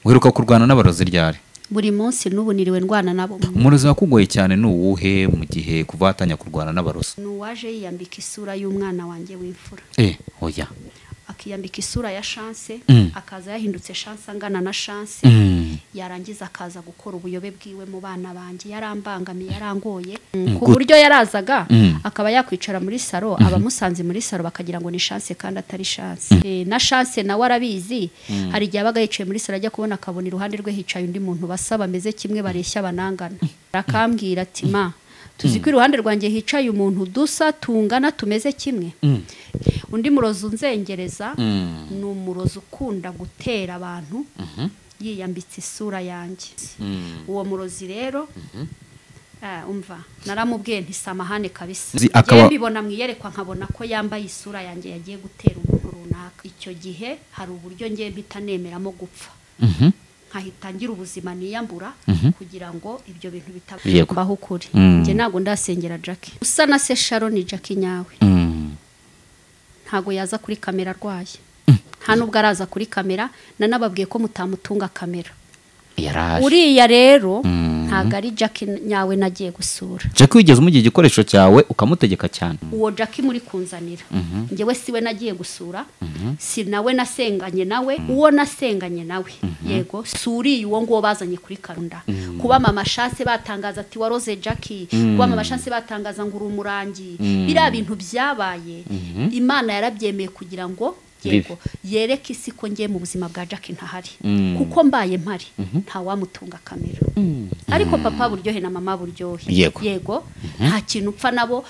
Uheruka kurwana n'abarozi ryari? Buri munsi n'ubu niriwe ndwana nabo. Umurozi wakugoye cyane ni uwuhe mu gihe kuva watanya kurwana n'abarozi? Ni uwaje yiyambika isura y'umwana wanjye w'imfura. Oya. Akiyambika isura ya Chance, akaza yahindutse Chance angana na Chance, yarangiza akaza gukora ubuyobe bwiwe mu bana banjye. Yarambangamiye, yarangoye ku buryo yarazaga akaba yakwicara muri salo, abamusanze muri salo bakagira ngo ni Chance kandi atari Chance. Na Chance nawe arabizi, hari igihe abaga yicaye muri salo ajya kubona akabona iruhande rwe hicaye undi muntu basaba bameze kimwe bareshya banangana. Akambwira ati ma tuzi ko iruhande rwanjye hicaye umuntu dusa tungana tumeze kimwe. Undi murozi unzengereza ni umurozi ukunda gutera abantu yiyambitse isura yanjye. Uwo murozi rero umva naramubwiye nti samahane kabisa. Ngiye mbibona mwiyerekwa nkabona ko yambaye isura yanjye yagiye gutera umuntu runaka. Icyo gihe hari uburyo ngiye mpita nemeramo gupfa. Nkahita ngira ubuzima niyambura kugira ngo ibyo bintu bitabaho ukuri. Nge ntago ndasengera Jackie. Usa na se Sharon Jackie nyawe. Ntago yaza kuri kamera arwaye. Nta nubwo araza kuri kamera, nanababwiye ko mutamutunga kamera. Yaraje. Uriya rero ntago ari Jackie nyawe nagiye gusura. Jackie wigeze umugiye igikoresho cyawe ukamutegeka cyane? Uwo Jackie muri kunzanira. Ngewe siwe nagiye gusura, si nawe nasenganye nawe, uwo nasenganye nawe. Yego, suri uwo ngo bazanye kuri karunda. Kuba mama Chance batangaza ati waroze Jackie, kuba mama Chance batangaza ngo uri umurangi. Biriya bintu byabaye, Imana yarabyemeye kugira ngo yego yereke isi ko ngiye mu buzima bwa Jackie ntahari. Kuko mbaye mpari nta wamutunga kamera. Ariko papa buryohe na mama buryohe. Yego nta kintu upfa nabo,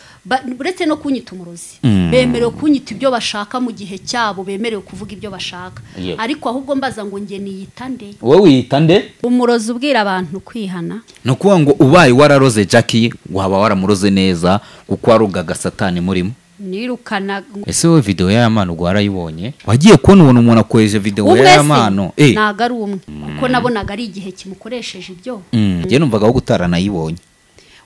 uretse no kunyita umurozi. Bemerewe kunyita ibyo bashaka mu gihe cyabo, bemerewe kuvuga ibyo bashaka. Ariko ahubwo mbaza ngo nge niyita nde? Wowe wiyita nde? Umurozi ubwira abantu kwihana. No kuvuga ngo ubaye wararoze Jackie waba waramuroze neza kuko warugaga Satani murimo. Nirukana. Ese wowe video ya Mano ubwo warayibonye? Wagiye kubona ubona umuntu akoresheje video ya Mano? Ntago ari umwe kuko nabonaga ari igihe kimukoresheje ibyo. Ngiye numvaga aho gutara nayibonye.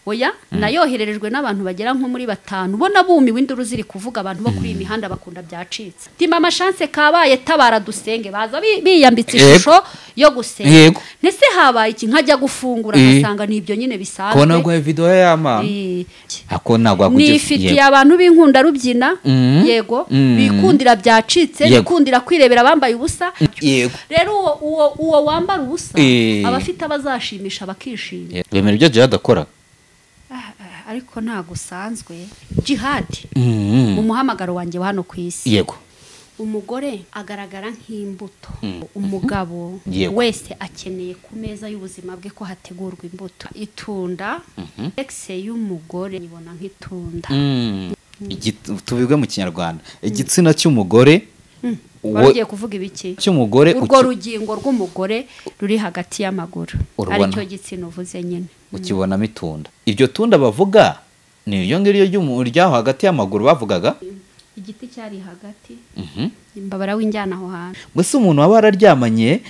Oya, nayohererejwe n'abantu bagera nko muri batanu. Ubona bumiwe induru ziri kuvuga abantu bo kuri iyi mihanda bakunda byacitse. Ti mama Chance kabaye tabara dusenge, baza biyambitse ishusho yo gusenga. Nese habaye iki nkajya gufungura ngasanga nibyo nyine bisanzwe. Ko nagwaye video ya Mano. Ako nagwa kugeza. Nifitiye abantu b'inkunda rubyina, yego, bikundira byacitse, bikundira kwirebera bambaye ubusa. Rero uwo wambara ubusa abafite abazashimisha bakishima. Bemera ibyo Jihad akora. Ariko ntago usanzwe Jihad mu muhamagaro wanjye hano ku isi. Yego. Umugore agaragara nk'imbuto. Umugabo wese akeneye ku meza y'ubuzima bwe ko hategurwa imbuto. Itunda exe y'umugore ibona nk'itunda. Tubibwe mu Kinyarwanda. Igitsina cy'umugore wagiye kuvuga ibiki? Cy'umugore urwo rugingo rw'umugore ruri hagati y'amaguru. Aricyo gitsina uvuze nyine. Ukibonamo itunda. Iryo tunda bavuga ni iryo ngiryo ry'umuryaho hagati y'amaguru bavugaga. Igiti cyari hagati. Imbabara w'injyana aho hantu. Mbese umuntu waba yararyamanye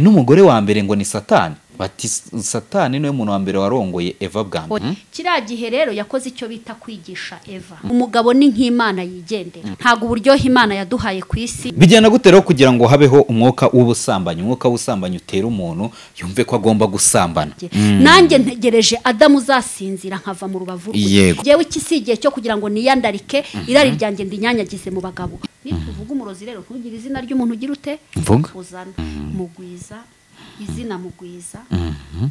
n'umugore wa mbere ngo ni Satani. Bati Satani niwe muntu wa mbere warongoye Eva bwa mbere. Kiriya gihe rero yakoze icyo bita kwigisha Eva. Umugabo ni nk'Imana yigendera. Ntago uburyohe Imana yaduhaye ku isi. Bigenda gute rero kugira ngo habeho umwuka w'ubusambanyi? Umwuka w'ubusambanyi utera umuntu yumve ko agomba gusambana. Nanjye ntegereje Adamu uzasinzira nkava mu rubavu rwe. Yewe iki si igihe cyo kugira ngo niyandarike irari ryanjye ndinyanyagize mu bagabo. Nituvuga umurozi rero ntugire izina ry'umuntu ugira ute? Uzana Mugwiza. Izina Mugwiza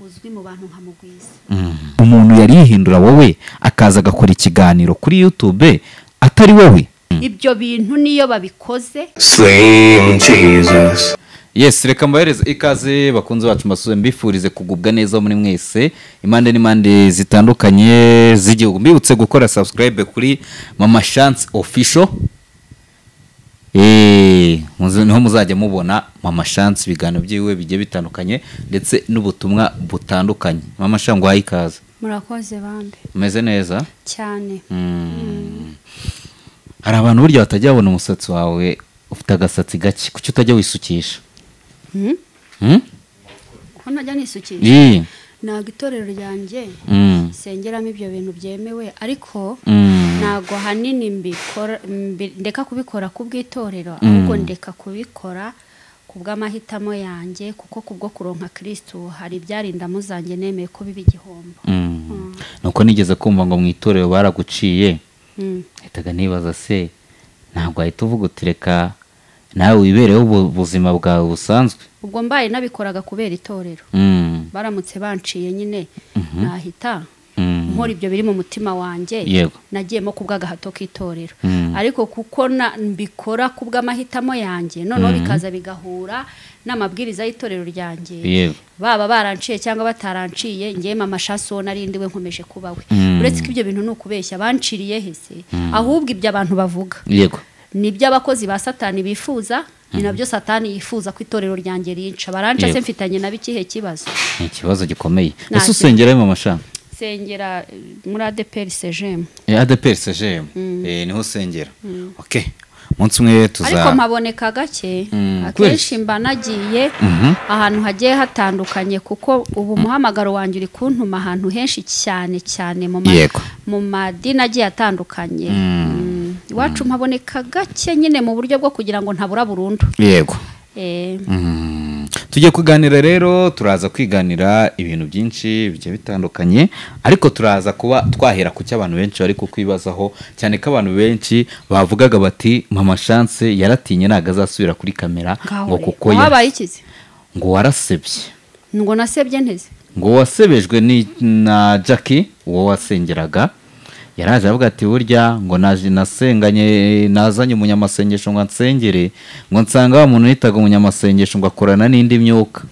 uzwi mu bantu nka Mugwiza. Umuntu yari yihindura wowe akaza agakora ikiganiro kuri YouTube atari wowe. Ibyo bintu niyo babikoze. Slim Jesus. Yes, reka mbahereze ikaze bakunze bacu mbasuze mbifurize kugubwa neza muri mwese impande n'impande zitandukanye z'igihugu. Mbibutse gukora subscribe kuri Mama Chance Official. Niho muzajya mubona Mama Chance ibiganiro byiwe bigiye bitandukanye ndetse n'ubutumwa butandukanye. Mama Chance ngo ikaze. Murakoze bambe. Umeze neza cyane. Hari abantu burya batajya babona umusatsi wawe ufite agasatsi gake, kuki utajya wisukisha? Ko najya nisukisha? Ntago itorero ryanjye sengeramo ibyo bintu byemewe, ariko ntago hanini mbikora, ndeka kubikora kubw'itorero, ahubwo ndeka kubikora Kubw'amahitamo yanjye, kuko kubwo kuronka Kristo hari ibyarinda muzanjye nemeye ko biba igihombo. Nuko nigeze kumva ngo mu itorero baraguciye, hitaga nibaza se ntabwo ahita uvuga uti reka nawe wibereho ubuzima bwawe busanzwe? Ubwo mbaye nabikoraga kubera itorero, baramutse banciye nyine nahita nkora ibyo biri mu mutima wanjye, nagiyemo kubw'agahato k'itorero. Ariko kuko mbikora kubw'amahitamo yanjye, noneho bikaza bigahura n'amabwiriza y'itorero ryanjye, baba baranciye cyangwa bataranciye, ngiye Mama Chance uwo nari ndiwe nkomeje kuba we. Uretse ko ibyo bintu ni ukubeshya, banciriye hese, ahubwo ibyo abantu bavuga nibyo abakozi ba Satani bifuza, ni nabyo Satani yifuza ko itorero ryanjye rinca. Baranca se mfitanye nabi ikihe kibazo? Ni ikibazo gikomeye. Ese usengera Mama Chance? Sengera muri ADPR CGM. ADPR CGM. Niho usengera. Okay. Umunsi umwe tuza. Ariko mpaboneka gake, akenshi mba nagiye ahantu hagiye hatandukanye, kuko ubu muhamagaro wanjye uri kuntuma ahantu henshi cyane cyane mu madini agiye atandukanye. Iwacu mpaboneka gake nyine mu buryo bwo kugira ngo ntabura burundu. Yego. Tugiye kuganira rero, turaza kwiganira ibintu byinshi bigiye bitandukanye, ariko turaza kuba twahera ku cyo abantu benshi bari kukwibazaho, cyane ko abantu benshi bavugaga bati Mama Chance yaratinye ntago azasubira kuri kamera, ngo kuko wabaye ikize, ngo warasebye. Ngo nasebye nteze? Ngo wasebejwe ni na Jackie uwo wasengeraga, yaraje avuga ati burya ngo naje nasenganye nazanye umunyamasengesho ngo ansengere, ngo nsanga wa muntu yitaga umunyamasengesho ngo akorana n'indi myuka.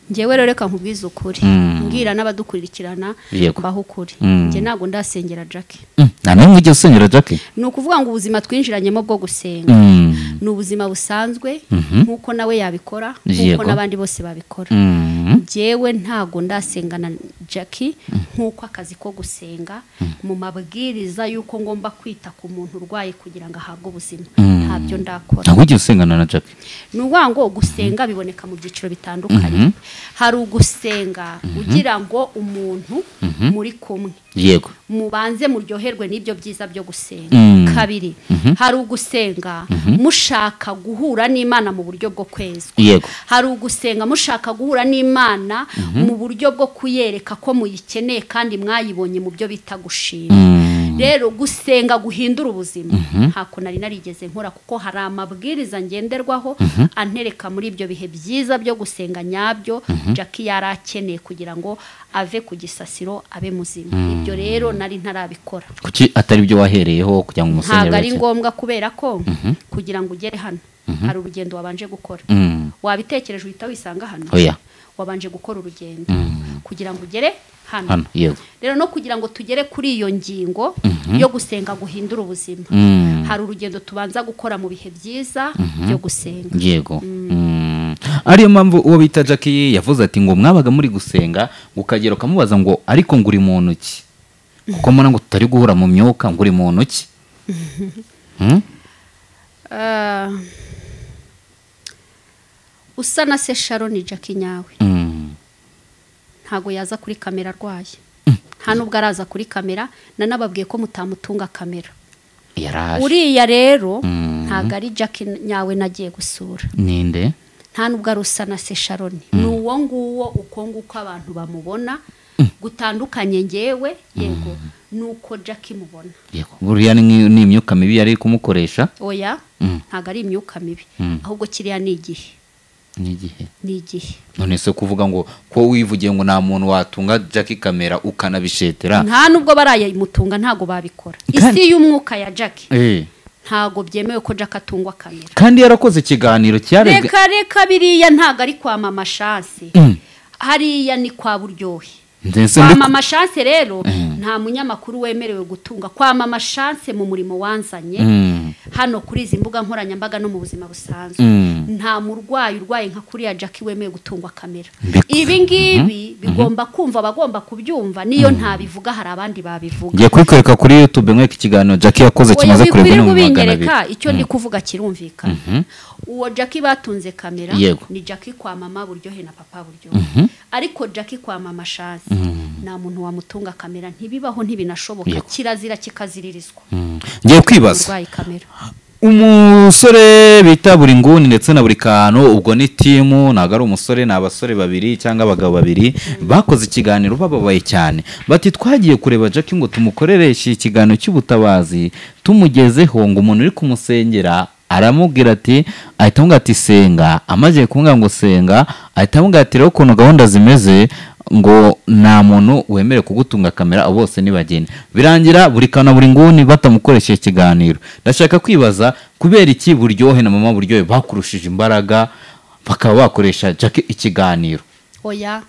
Njyewe rero reka nkubwize ukuri, mbwira n'abadukurikirana mbaho ukuri, njye ntago ndasengera Jackie. Nta n'umwe ujya usengera Jackie? Ni ukuvuga ngo ubuzima twinjiranyemo bwo gusenga ni ubuzima busanzwe, nkuko nawe yabikora, nkuko n'abandi bose babikora. Njyewe ntago ndasengana Jackie nkuko akazi ko gusenga mu mabwiriza yuko ngomba kwita ku muntu urwaye kugira ngo ahabwe ubuzima, ntabyo ndakora. Ntabwo ujya usengana na Jackie? Ni ukuvuga ngo gusenga biboneka mu byiciro bitandukanye. Hari ugusenga ugira ngo umuntu muri kumwe, yego, mubanze muryoherwe n'ibyo byiza byo gusenga. Kabiri, hari ugusenga mushaka guhura n'Imana mu buryo bwo kwezwa. Yego. Hari ugusenga mushaka guhura n'Imana mu buryo bwo kuyereka ko muyikeneye kandi mwayibonye mu byo bita gushima. Rero gusenga guhindura ubuzima ntako nari narigeze nkora, kuko hari amabwiriza ngenderwaho antereka muri ibyo bihe byiza byo gusenga nyabyo Jackie yarakeneye kugira ngo ave ku gisasiro abe muzima. Ibyo rero nari ntarabikora. Kuki atari byo wahereyeho kugira ngo umusengere? Ntabwo ari ngombwa, kubera ko kugira ngo ugere hano hari urugendo wabanje gukora. Wabitekereje uhita wisanga hano? Oya. Wabanje gukora urugendo kugira ngo ugere hano. Yego. Rero no kugira ngo tugere kuri iyo ngingo yo gusenga guhindura ubuzima, hari urugendo tubanza gukora mu bihe byiza byo gusenga. Yego. Ariyo mpamvu uwo bita Jackie yavuze ati ngo mwabaga muri gusenga, ukagera ukamubaza ngo ariko nguri muntu ki? Kuko mbona ngo tutari guhura mu myuka, nguri muntu ki? Usa na se Sharon Jackie nyawe. Ntago yaza kuri kamera arwaye. Nta nubwo araza kuri kamera, nanababwiye ko mutamutunga kamera. Yaraje. Uriya rero ntago ari Jackie nyawe nagiye gusura. Ninde? Nta nubwo ari usa na se Sharon. Ni uwo nguwo uko nguko abantu bamubona, gutandukanye ngewe, yego, nuko Jackie mubona. Yego. Buriya ni imyuka mibi yari kumukoresha? Oya, ntago ari imyuka mibi. Ahubwo kiriya ni igihe. Nigihe. Nigihe. None se kuvuga ngo ko wivugiye ngo nta muntu watunga Jackie kamera ukanabishetera? Nta nubwo barayimutunga, ntago babikora. Isi y'umwuka ya Jackie. Ntago byemewe ko Jackie atungwa kamera. Kandi yarakoze ikiganiro cyarebwe. Reka reka biriya ntago ari kwa Mama Chance. Hariya ni kwa Buryohe. Kwa Mama Chance rero nta munyamakuru wemerewe gutunga kwa Mama Chance mu murimo wanzanye hano kuri izi mbuga nkoranyambaga no mu buzima busanzwe. Nta murwayi urwaye nka kuriya Jackie wemerewe gutungwa kamera. Ibi ngibi bigomba kumva, bagomba kubyumva, niyo ntabivuga hari abandi babivuga. Ngiye kwikwereka kuri YouTube nk'iki kiganiro Jackie yakoze kimaze kurebwa n'ibihumbi 200. Icyo ndi kuvuga kirumvikana. Uwo Jackie batunze kamera ni Jackie kwa Mama Buryohe na Papa Buryohe. Ariko Jackie kwa Mama Chance nta muntu wamutunga kamera, ntibibaho, ntibinashoboka, kirazira kikaziririzwa. Ngiye kwibaza Umusore bita buri nguni ndetse na buri kantu, ubwo ni timu, ntabwo ari umusore, ni abasore babiri cyangwa abagabo babiri bakoze ikiganiro bababaye cyane, bati twagiye kureba Jackie ngo tumukorereshe ikiganiro cy'ubutabazi, tumugezeho ngo umuntu uri kumusengera aramubwira ati, ahita amubwira ati senga, amaze kumubwira ngo senga, ahita amubwira ati rero ukuntu gahunda zimeze ngo nta muntu wemerewe kugutunga kamera, abo bose nibagenda. Birangira buri kantu buri nguni batamukoresheje ikiganiro. Ndashaka kwibaza kubera iki Buryohe na mama Buryohe bakurushije imbaraga bakaba bakoresha Jackie ikiganiro? Oya,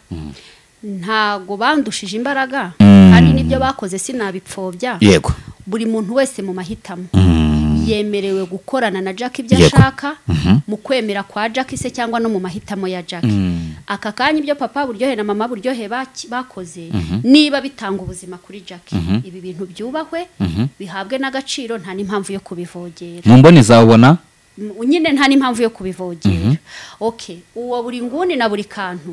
ntago bandushije imbaraga, kandi nibyo bakoze sinabipfobya. Yego. Buri muntu wese mu mahitamo yemerewe gukorana na Jackie ibyo ashaka, mu kwemera kwa Jackie se cyangwa no mu mahitamo ya Jackie. Aka kanya ibyo papa Buryohe na mama Buryohe bakoze, niba bitanga ubuzima kuri Jackie, ibi bintu byubahwe, bihabwe n'agaciro, nta n'impamvu yo kubivogera. Mu mboni zawubona nyine nta n'impamvu yo kubivogera. Okay, uwo buri nguni na buri kantu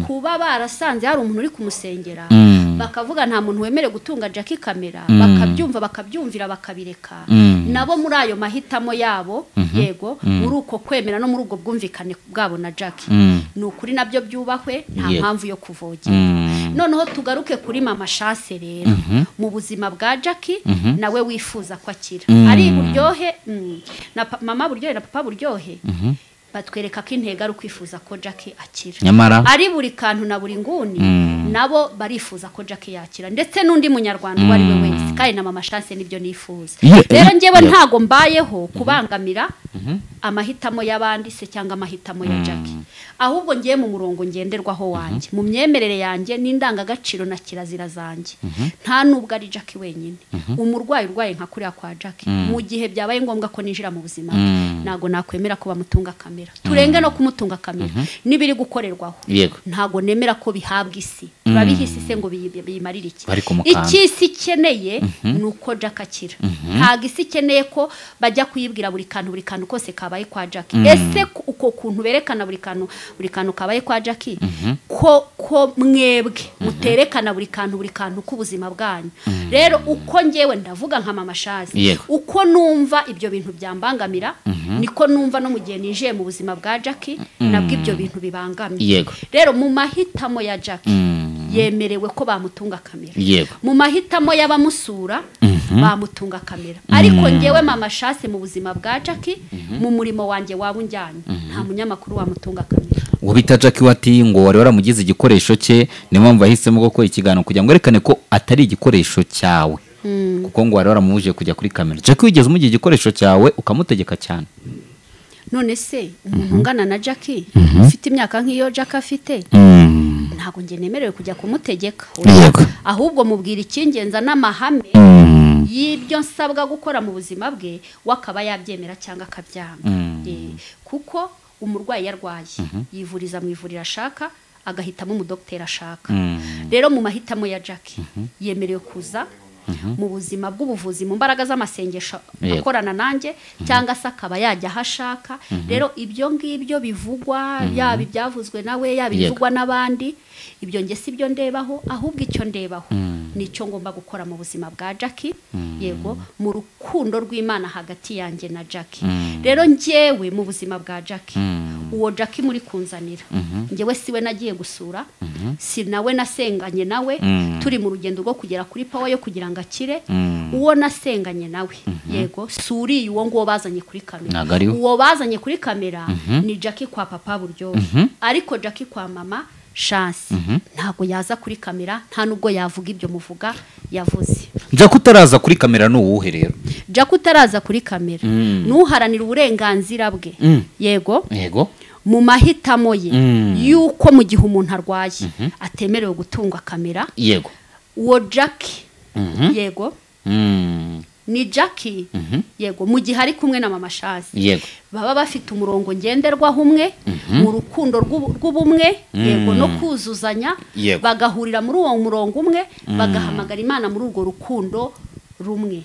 kuba barasanze hari umuntu uri kumusengera, bakavuga nta muntu wemerewe gutunga Jackie kamera, bakabyumva bakabyumvira bakabireka, nabo muri ayo mahitamo yabo, yego, muri uko kwemera no muri ubwo bwumvikane bwabo na Jackie, ni ukuri nabyo byubahwe, nta mpamvu yo kuvogera. Noneho tugaruke kuri mama Chance rero, mu buzima bwa Jackie nawe wifuza ko akira, ari Buryohe na mama Buryohe na papa Buryohe batwereka ko intego ari ukwifuza ko Jackie akira. Nyamara ari buri kantu na buri nguni nabo barifuza ko Jackie yakira, ndetse n'undi munyarwanda uwo ari we wese, kandi na mama Chance nibyo nifuza. Rero njyewe ntago mbayeho kubangamira amahitamo y'abandi se cyangwa amahitamo ya Jackie, ahubwo ngiye mu murongo ngenderwaho wanjye, mu myemerere yanjye n'indangagaciro na kirazira zanjye. Nta nubwo ari Jackie wenyine, umurwayi urwaye nka kuriya kwa Jackie, mu gihe byabaye ngombwa ko ninjira mu buzima bwe, ntago nakwemera ko bamutunga kamera, turenge no kumutunga kamera nibiri gukorerwaho. Ntago nemera ko bihabwa isi, turabiha isi se ngo biyimarire iki? Iki isi ikeneye nuko Jackie akira. Ntago isi ikeneye ko bajya kuyibwira buri kantu kose kabaye kwa Jackie. Ese uko kuntu berekana buri kantu kabaye kwa Jackie, ko mwebwe muterekana buri kantu k'ubuzima bwanyu. Rero uko ngewe ndavuga nka mama Chance, uko numva ibyo bintu byambangamira, niko numva no mu gihe ninjiye mu buzima bwa Jackie nabwo ibyo bintu bibangamiye. Rero mu mahitamo ya Jackie yemerewe ko bamutunga kamera, mu mahitamo y'abamusura bamutunga kamera, ariko ngewe mama Chance mu buzima bwa Jackie, mu murimo wanjye wabunjyanye, nta munyamakuru wamutunga kamera. Uwo bita Jackie wati ngo wari waramugize igikoresho cye, niyo mpamvu ahisemo gukora ikiganiro kugira ngo erekane ko atari igikoresho cyawe, kuko ngo wari waramubujije kujya kuri kamera. Jackie wigeze umugira igikoresho cyawe ukamutegeka cyane? None se umuntu ungana na Jackie ufite imyaka nk'iyo Jackie afite, ntago nge nemerewe kujya kumutegeka, ahubwo mubwira icyingenza n'amahame y'ibyo nsabwa gukora mu buzima bwe, wakaba yabyemera cyangwa akabyanga. Kuko umurwayi yarwaye yivuriza mu ivuriro ashaka, agahitamo umudokiteri ashaka. Rero mu mahitamo ya Jackie yemerewe kuza mu buzima bw'ubuvuzi mu mbaraga z'amasengesho akorana nanjye, cyangwa se akaba yajya ahashaka. Rero ibyo ngibyo bivugwa, yaba ibyavuzwe nawe, yaba ibivugwa n'abandi, ibyo nge si byo ndebaho, ahubwo icyo ndebaho nicyo ngomba gukora mu buzima bwa Jackie, yego, mu rukundo rw'Imana hagati yanjye na Jackie. Rero njyewe mu buzima bwa Jackie, uwo Jackie muri kunzanira, njyewe siwe nagiye gusura, si nawe nasenganye nawe, turi mu rugendo rwo kugera kuri power yo kugira ngo akire, uwo nasenganye nawe, yego, suri uwo ngo bazanye kuri kamera. Uwo bazanye kuri kamera ni Jackie kwa papa Buryohe, ariko Jackie kwa mama Chance ntago yaza kuri kamera, nta nubwo yavuga ibyo muvuga yavuze. Jackie utaraza kuri kamera ni uwuhe rero? Jackie utaraza kuri kamera nuharanira uburenganzira bwe, yego, yego, mu mahitamo ye yuko mu gihe umuntu arwaye atemerewe gutunga kamera, yego, uwo Jackie, yego, ni Jackie, yego, mu gihe ari kumwe na mama Chance, yego, baba bafite umurongo ngenderwaho umwe mu rukundo rw'ubumwe, yego, no kuzuzanya, bagahurira muri uwo murongo umwe, bagahamagara Imana muri urwo rukundo rumwe.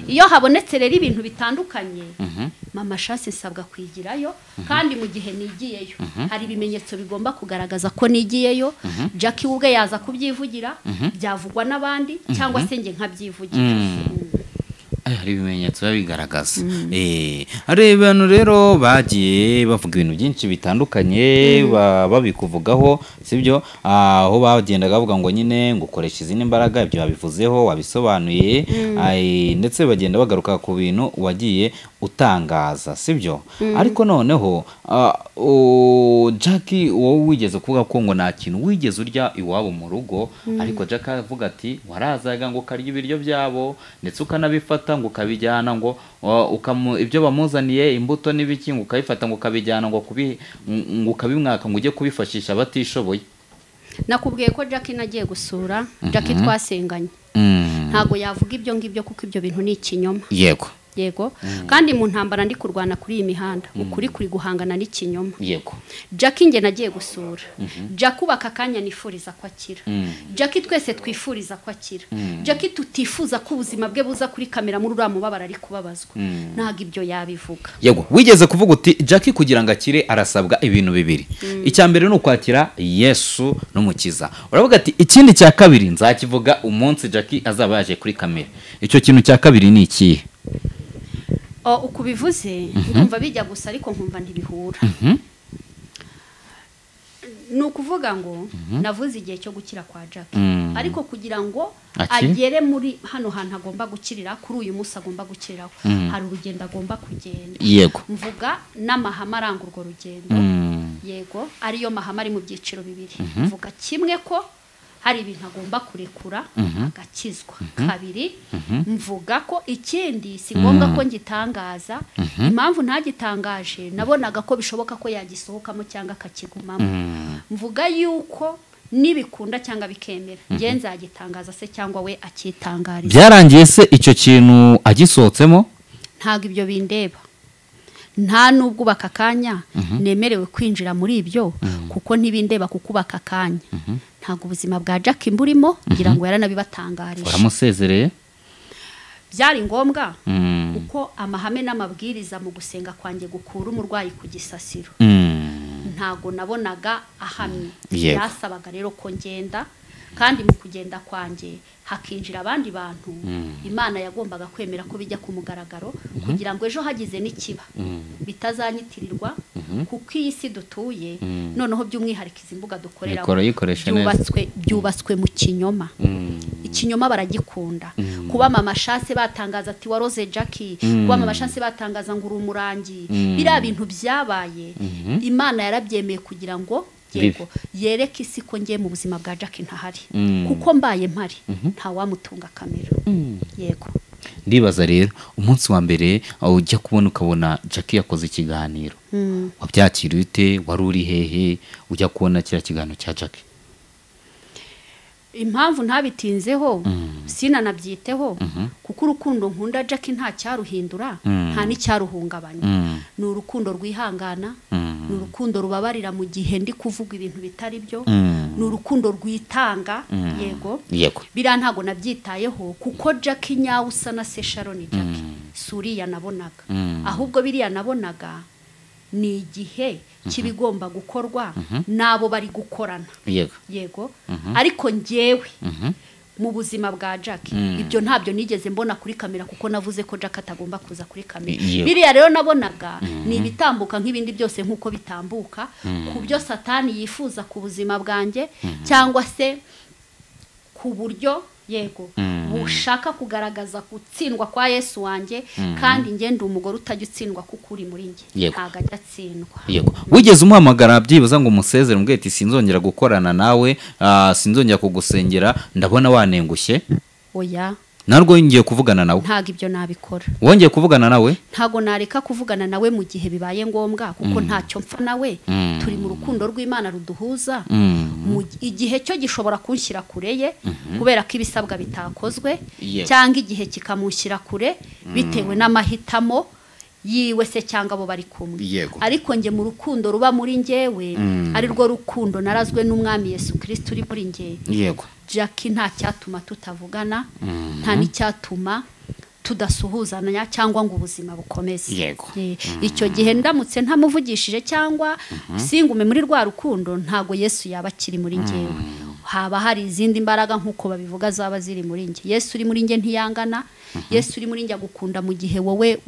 Iyo habonetse rero ibintu bitandukanye, mama Chance nsabwa kwigirayo, kandi mu gihe nigiyeyo hari ibimenyetso bigomba kugaragaza ko nigiyeyo. Jackie ubwe yaza kubyivugira, byavugwa n'abandi cyangwa se nge nkabyivugira. Hari ibimenyetso biba bigaragaza. Hari abantu rero bagiye bavuga ibintu byinshi bitandukanye, babikuvugaho, sibyo? Aho bagendaga bavuga ngo nyine ngo ukoresha izindi mbaraga, ibyo babivuzeho wabisobanuye, ndetse bagenda bagaruka ku bintu wagiye utangaza, sibyo? Ariko noneho Jackie, wowe wigeze kuvuga ko ngo nta kintu wigeze urya iwabo mu rugo, ariko Jackie avuga ati warazaga ngo ukarya ibiryo byabo, ndetse ukanabifata ngo ukabijyana ngo ibyo bamuzaniye imbuto n'ibiki ngo ukabifata ngo ukabijyana ngo ngo ukabimwaka ngo ujye kubifashisha abatishoboye. Nakubwiye ko Jackie nagiye gusura Jackie twasenganye, ntago yavuga ibyo ngibyo kuko ibyo bintu ni ikinyoma. Yego. Yego. Kandi mu ntambara ndi kurwana kuri iyi mihanda, ukuri kuri guhangana n'ikinyoma. Yego. Jackie nge nagiye gusura. Jackie ubaka kanya nifuriza ko akira. Jackie twese twifuriza ko akira. Jackie tutifuza ko ubuzima bwe buza kuri kamera muri uriya mubabaro ari kubabazwa. Ntago ibyo yabivuga. Yego, wigeze kuvuga uti Jackie kugira ngo akire arasabwa ibintu bibiri. Icya mbere ni ukwakira Yesu n'umukiza. Uravuga ati ikindi cya kabiri nzakivuga umunsi Jackie azaba yaje kuri kamera. Icyo kintu cya kabiri ni ikihe? Ukubivuze ndumva bijya gusa ariko nkumva ntibihura. Ni ukuvuga ngo navuze igihe cyo gukira kwa Jackie, ariko kugira ngo agere muri hano hantu agomba gukirira kuri uyu munsi agomba gukiriraho, hari urugendo agomba kugenda. Yego. Mvuga n'amahame aranga urwo rugendo. Yego, ariyo mahame ari mu byiciro bibiri. Mvuga kimwe ko hari ibintu agomba kurekura agakizwa. Kabiri, mvuga ko ikindi si ngombwa ko ngitangaza. Impamvu ntagitangaje nabonaga ko bishoboka ko yagisohokamo cyangwa akakigumamo. Mvuga yuko nibikunda cyangwa bikemera nge nzagitangaza se cyangwa we akitangariza. Byarangiye se icyo kintu agisohotsemo? Ntago ibyo bindeba. Nta nubwo ubaka kanya nemerewe kwinjira muri ibyo kuko ntibindeba kukubaka kanya. Ntago ubuzima bwa Jackie mburimo ngira ngo yaranabibatangarije. Waramusezereye? Byari ngombwa kuko amahame n'amabwiriza mu gusenga kwanjye gukura umurwayi ku gisasiro. Ntago nabonaga ahamye. Byasabaga rero ko ngenda, kandi mu kugenda kwanjye hakinjira abandi bantu. Imana yagombaga kwemera ko bijya ku mugaragaro kugira ngo ejo hagize n'ikiba bitazanyitirirwa, kuko iyi si dutuye noneho by'umwihariko izi mbuga dukorera byubatswe mu kinyoma. Ikinyoma baragikunda. Kuba mama Chance batangaza ati waroze Jackie, kuba mama Chance batangaza ngo uri umurangi, biriya bintu byabaye Imana yarabyemeye kugira ngo yego yereke isi ko ngiye mu buzima bwa Jackie ntahari, kuko mbaye mpari nta wamutunga kamera. Yego. Ndibaza rero umunsi wa mbere ujya kubona ukabona Jackie yakoze ikiganiro, wabyakiriye ute? Wari uri hehe ujya kubona kiriya kiganiro cya Jackie? Impamvu ntabitinzeho sinanabyiteho kuko urukundo nkunda Jackie nta cyaruhindura, nta n'icyaruhungabanya. Ni urukundo rwihangana, ni urukundo rubabarira mu gihe ndi kuvuga ibintu bitari byo, ni urukundo rwitanga. Yego. Biriya ntago nabyitayeho kuko Jackie nyawe usa na se Sharon Jackie suriya nabonaga. Ahubwo biriya nabonaga ni igihe kibigomba gukorwa nabo bari gukorana. Yego. Yego. Ariko ngewe mu buzima bwa Jackie ibyo ntabyo nigeze mbona kuri kamera kuko navuze ko Jackie atagomba kuza kuri kamera. Biriya rero nabonaga ni ibitambuka nk'ibindi byose nkuko bitambuka ku byo Satani yifuza ku buzima bwanjye cyangwa se ku buryo yego bushaka kugaragaza gutsindwa kwa Yesu wanjye, kandi ngende umugore utajya utsindwa kuko uri muri nge ntago ajya atsindwa. Yego. Wigeze umuhamagara byibuza ngo umusezere umbwire ati sinzongera gukorana nawe, sinzongera kugusengera, ndabona wanengushye? Oya. Narwo ngiye kuvugana nawe. Ntago ibyo nabikora. Wongeye kuvugana nawe? Ntago nareka kuvugana nawe mu gihe bibaye ngombwa kuko ntacyo mpfa nawe. Turi mu rukundo rw'Imana ruduhuza. Igihe cyo gishobora kunshyira kure ye kubera ko ibisabwa bitakozwe, cyangwa igihe kikamushyira kure bitewe n'amahitamo yiwe se cyangwa abo bari kumwe. Ariko nge mu rukundo ruba muri ngewe ari rwo rukundo narazwe n'Umwami Yesu Kristo uri muri nge. Yego. Jackie nta cyatuma tutavugana, nta n'icyatuma tudasuhuzanya cyangwa ngo ubuzima bukomeze. Yego. Icyo gihe ndamutse ntamuvugishije cyangwa singume muri rwa rukundo, ntago Yesu yaba akiri muri ngewe. Haba hari izindi mbaraga nkuko babivuga zaba ziri muri nge. Yesu uri muri nge ntiyangana. Yesu uri muri nge agukunda mu gihe wowe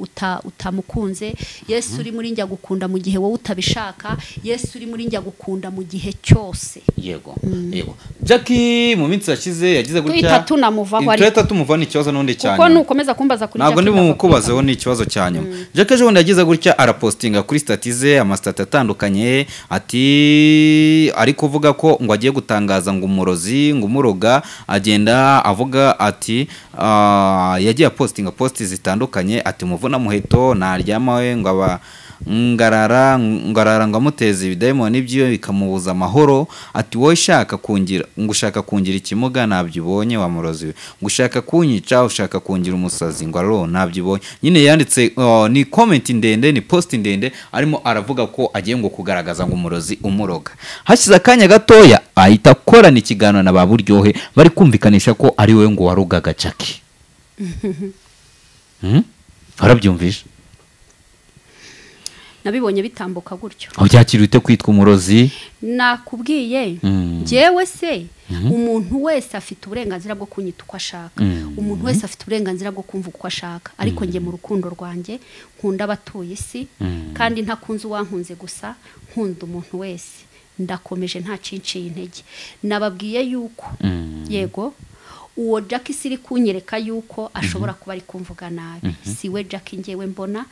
utamukunze. Yesu uri muri nge agukunda mu gihe wowe utabishaka. Yesu uri muri nge agukunda mu gihe cyose. Yego. Yego. Jackie mu minsi yashize yagize gutya. Tuhita tunamuvaho ariko. Tuhita tumuva ni ikibazo n'undi cyane. Kuko nukomeza kumbaza kuri Jackie. Ntabwo ndi bumukubazeho ni ikibazo cyanyuma. Jackie ejo bundi yagize gutya arapostinga kuri stati ze amasitati atandukanye ati ari kuvuga ko ngo agiye gutangaza ngo umurozi ngo umuroga agenda avuga ati yagiye apostinga posti zitandukanye ati muvuna muheto naryama we ngo aba ngarara ngo amuteze ibidayimoni byiwe bikamubuza amahoro ati wowe ushaka kungira ngo ushaka kungira ikimuga nabyibonye wa murozi we ngo ushaka kunyica ushaka kungira umusazi ngo aro nabyibonye. Nyine yanditse ni comment ndende ni post ndende arimo aravuga ko agiye ngo kugaragaza ngo umurozi umuroga. Hashize akanya gatoya ahita akorana ikiganiro na ba Buryohe bari kumvikanisha ko ari we ngo warugaga Jackie. Warabyumvishe? Nabibonye bitambuka gutyo. Aho byakiriye ute kwitwa umurozi? Nakubwiye njyewe se umuntu wese afite uburenganzira bwo kunyita uko ashaka. Umuntu wese afite uburenganzira bwo kumva uko ashaka. Ariko nge mu rukundo rwanjye nkunda abatuye isi kandi ntakunze uwankunze gusa, nkunda umuntu wese. Ndakomeje nta cinciye intege. Nababwiye yuko yego uwo Jackie siri kunyereka yuko ashobora kuba ari kumvuga nabi. Si we Jackie ngewe mbona.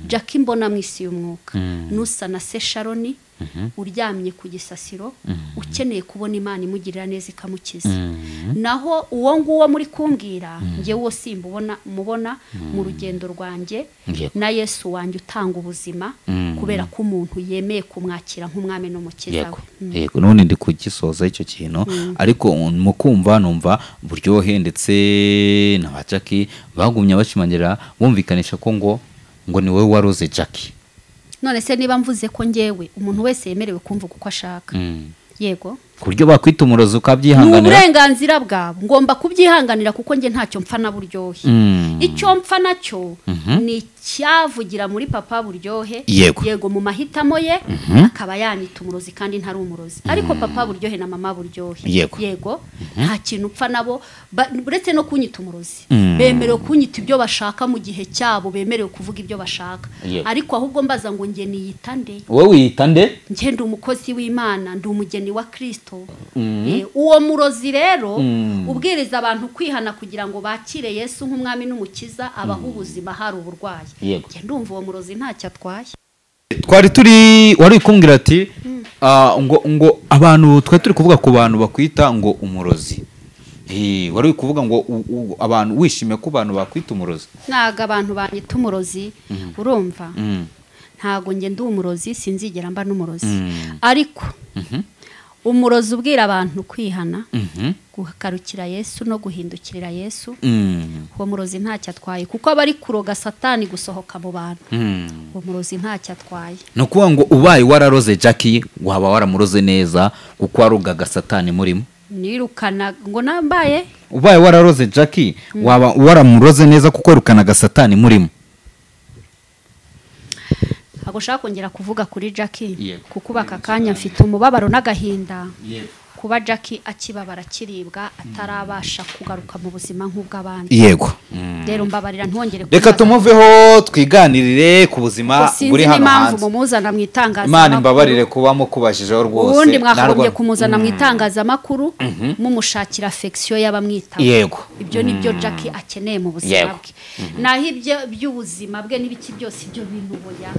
Jackie mbona mu isi y'umwuka. Nusa na se Sharoni uryamye ku gisasiro ukeneye kubona Imana imugirira neza ikamukiza. Naho uwo nguwo muri kumbwira ngewe uwo simbubona mubona mu rugendo rwanjye na Yesu wanjye utanga ubuzima kubera ko umuntu yemeye kumwakira nk'umwami n'umukiza we. Yego none ndi kugisoza icyo kintu ariko mu kumva numva Buryohe ndetse na ba Jackie bagumye bashimangira bumvikanisha ko ngo ni wowe waroze Jackie. None se niba mvuze ko ngewe umuntu wese yemerewe kumvuga uko ashaka. Yego. Kuryo bakwita umurozi ukabyihanganira. Ni uburenganzira bwabo. Ngomba kubyihanganira kuko nge ntacyo mpfa na Buryohe. Icyo mpfa nacyo ni cyavugira muri papa Buryohe. Yego mu mahitamo ye akaba yanyita umurozi kandi ntari umurozi. Ariko papa Buryohe na mama Buryohe. Yego. Nta kintu mpfa nabo uretse no kunyita umurozi. Bemerewe kunyita ibyo bashaka mu gihe cyabo, bemerewe kuvuga ibyo bashaka. Ariko ahubwo mbaza ngo nge niyita nde? Wowe wiyita nde? Nge ndi umukozi w'Imana, ndi umugeni wa Kristo. Uwo murozi rero ubwiriza abantu kwihana kugira ngo bakire Yesu nk'umwami n'umukiza abaha ubuzima hari uburwayi. Nge ndumva uwo murozi ntacyo atwaye. Twari turi wari kumbwira ati ngo abantu twari turi kuvuga ku bantu bakwita ngo umurozi. Wari kuvuga ngo abantu wishime ku bantu bakwita umurozi. Ntago abantu banyita umurozi urumva. Ntago nge ndi umurozi sinzigera mba n'umurozi. Ariko umurozi ubwira abantu kwihana guhakarukira Yesu no guhindukirira Yesu uwo murozi ntacyo atwaye kuko abari kuroga Satani gusohoka mu bantu. Uwo murozi ntacyo atwaye. No kuvuga ngo ubaye wararoze Jackie waba waramuroze neza kuko warogaga Satani murimo. Nirukana ngo nambaye ubaye wararoze Jackie waba waramuroze neza kuko wirukanaga Satani murimo. Ntabwo ushaka kongera kuvuga kuri Jackie kuko baka kanya mfite umubabaro n'agahinda kuba Jackie akibabara kiribwa atarabasha kugaruka mu buzima nk'ubw'abandi. Yego. Rero mbabarira ntwongere. Reka tumuveho twiganirire ku buzima buri hano hanze. Sinzi impamvu mumuzana mu itangazamakuru. Imana imbabarire kuba mukubashijeho rwose. Ubundi mwakagombye kumuzana mu itangazamakuru mumushakira affection y'abamwitaho. Yego. Ibyo nibyo Jackie akeneye mu buzima bwe. Naho ibyo by'ubuzima bwe n'ibiki byose ibyo bintu boya.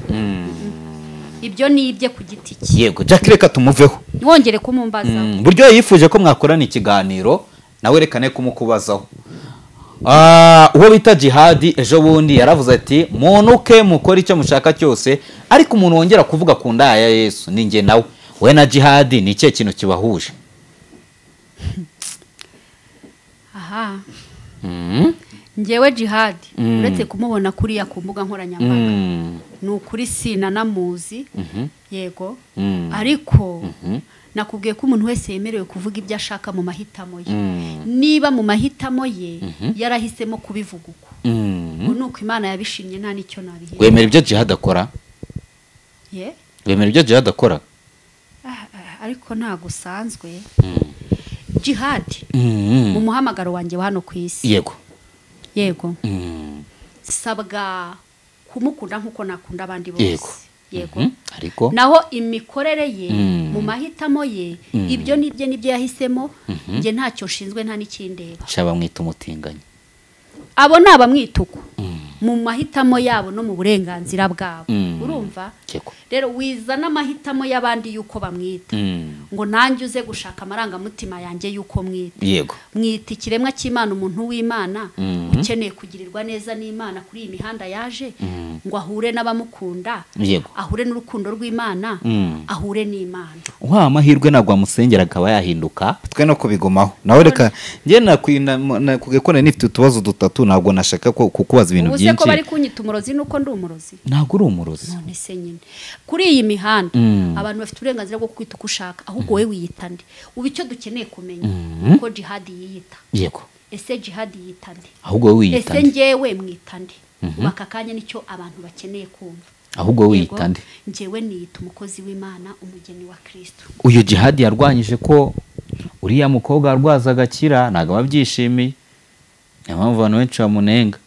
Ibyo ni ibye ku giti cye. Yego Jackie reka tumuveho. Wongere kumumbaza. Buryo yifuje ko mwakorana ikiganiro nawe rekane kumukubazaho. Uwo bita Jihadi ejo bundi yaravuze ati munuke mukora icyo mushaka cyose ariko umuntu wongera kuvuga ku ndaya ya Yesu ni nge nawe. We na Jihadi ni ikihe kintu kibahuje? Aha. Ngewe Jihadi uretse kumubona kuriya ku mbuga nkoranyambaga ni ukuri sina namuzi. Yego. Ariko nakubwiye ko umuntu wese yemerewe kuvuga ibyo ashaka mu mahitamo ye. Niba mu mahitamo ye yarahisemo kubivuga uko nuko Imana yabishimye nta nicyo nabihe. Wemera ibyo Jihad akora? Ye? Wemera ibyo Jihad akora? Ariko ntago usanzwe. Jihadi mu muhamagaro wanjye wa hano ku isi. Yego. Yego. Sabwa kumukunda nkuko nakunda abandi bose. Yego. Ariko naho imikorere ye mu mahitamo ye ibyo nibye nibyo yahisemo, nge ntacyo nshinzwe nta n'ikindeba. Shaba mwita umutinganyi. Abo naba mwituko mu mahitamo yabo no mu burenganzira bwabo. Urumva? Rero wiza n'amahitamo y'abandi yuko bamwita, ngo nanjye uze gushaka amarangamutima yanjye yuko mwita. Yego. Mwita ikiremwa cy'Imana, umuntu w'Imana ukeneye kugirirwa neza n'Imana kuri iyi mihanda yaje, ngo ahure n'abamukunda. Yego. Ahure n'urukundo rw'Imana, ahure n'Imana. Wa amahirwe nagwa amusengera akaba yahinduka, twe no kubigumaho. Nawe reka nge nakugekona nifite utubazo dutatu, ntabwo nashaka ko kukubaza ibintu byinshi. Ubu se ko bari kunyita umurozi nuko ndi umurozi? Ntabwo uri umurozi. None se nyine kuri iyi mihanda abantu bafite uburenganzira bwo kwita uko ushaka, ahubwo wowe wiyita nde? Ubu icyo dukeneye kumenya uko Jihadi yiyita. Yego. Ese Jihadi yiyita nde? Ahubwo wowe wiyita nde? Ese njyewe mwita nde? Ubu aka kanya nicyo abantu bakeneye kumva. Ahubwo wowe wiyita nde? Njyewe niyita umukozi w'Imana, umugeni wa Kristo. Uyu Jihadi yarwanyije ko uriya mukobwa arwaza agakira, ntabwo ababyishimiye. Niyo mpamvu abantu benshi bamunenga.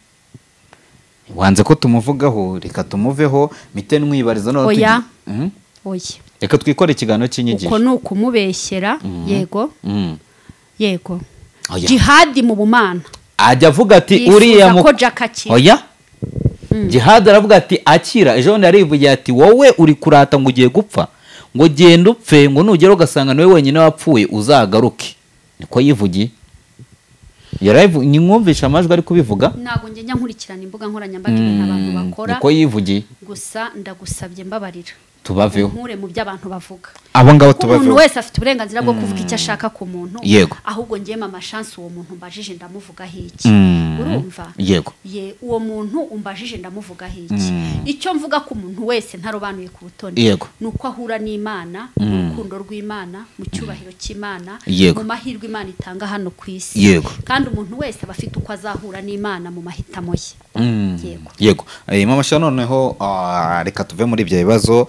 Wanze ko tumuvugaho, reka tumuveho, mite nwibariza none. Oya. Oya. Reka twikore ikiganiro cy'inyigisho. Uko nukumubeshyera. Yego. Yego. Jihadi mu bumana ajya avuga ati uriya mu Oya. Jihadi aravuga ati akira. Ejo bundi yarivugiye ati wowe uri kurata ngo ugiye gupfa, ngo genda upfe, ngo nugera ugasanga niwe wenyine wapfuye uzagaruke. Niko yivugiye. Nimwumvisha amajwi ari kubivuga. Ntabwo njye nkurikirana imbuga nkoranyambaga ibintu abantu bakora. Niko yivugiye. Gusa ndagusabye mbabarira, tubaveho, nkure mu byo abantu bavuga. Abo ngabo tubaveho. Umuntu wese afite uburenganzira bwo kuvuga icyo ashaka ku muntu. Yego. Ahubwo njye mama Chance uwo muntu mbajije ndamuvugaho iki? Urumva? Yego. Ye uwo muntu umbajije ndamuvugaho iki? Icyo mvuga ku muntu wese ntarobanuye ku butoni. Yego. Nuko ahura n'Imana, mu rukundo rw'Imana, mu cyubahiro cy'Imana, mu mahirwe Imana itanga hano ku isi. Yego. Kandi umuntu wese aba afite uko azahura n'Imana mu mahitamo ye. Yego. Yego. Mama Chance noneho reka tuve muri ibyo bibazo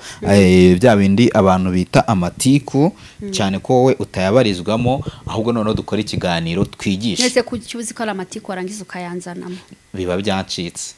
bya bindi abantu bita amatiku, cyane ko wowe utayabarizwamo, ahubwo noneho dukora ikiganiro twigisha. Nese kuki uzi ko ari amatiku warangiza ukayanzanamo? Biba byacitse.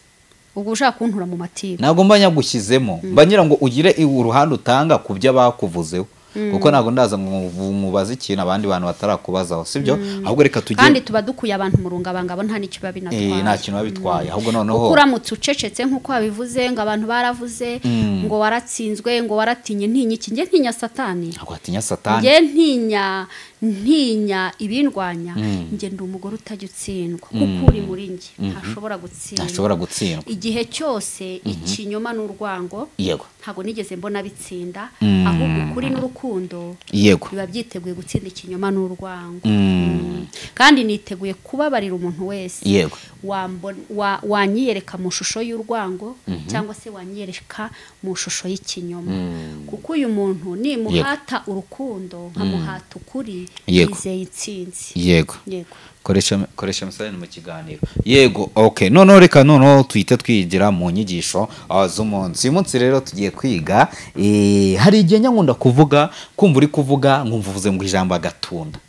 Ubwo ushaka kuntura mu matiku. Ntabwo mba nyagushyizemo, mba ngira ngo ugire uruhande utanga ku byo bakuvuzeho. Kuko ntabwo ndaza mubaze ikintu abandi bantu batarakubazaho, sibyo? Ahubwo reka tujye. Kandi tuba dukuye abantu mu rungabangabo nta n'icyo biba binatwaye. Nta kintu babitwaye. Ahubwo noneho uramutse ucecetse nkuko wabivuze ngo abantu baravuze ngo waratsinzwe, ngo waratinye, ntinya iki? Nge ntinya Satani. Ntabwo atinya Satani. Nge ntinya ibindwanya. Nge ndi umugore utajya utsindwa, kuko uri muri nge ntashobora gutsindwa. Ntashobora gutsindwa. Igihe cyose ikinyoma n'urwango, yego, ntabwo nigeze mbona bitsinda, ahubwo ukuri n'urukundo, yego, biba byiteguye gutsinda ikinyoma n'urwango. Kandi niteguye kubabarira umuntu wese. Yego. Wanyiyereka mu shusho y'urwango cyangwa se wanyiyereka mu shusho y'ikinyoma. Kuko uyu muntu nimuhata urukundo nkamuhata ukuri, yizeye intsinzi. Yego. Yego. Koresha misale mu kiganiro. Yego, okay. Noneho reka noneho tuhite twigira mu nyigisho z'umunsi. Uyu munsi rero tugiye kwiga, hari igihe nkunda kuvuga, kumva uri kuvuga nkumva uvuze ngo ijambo agatunda.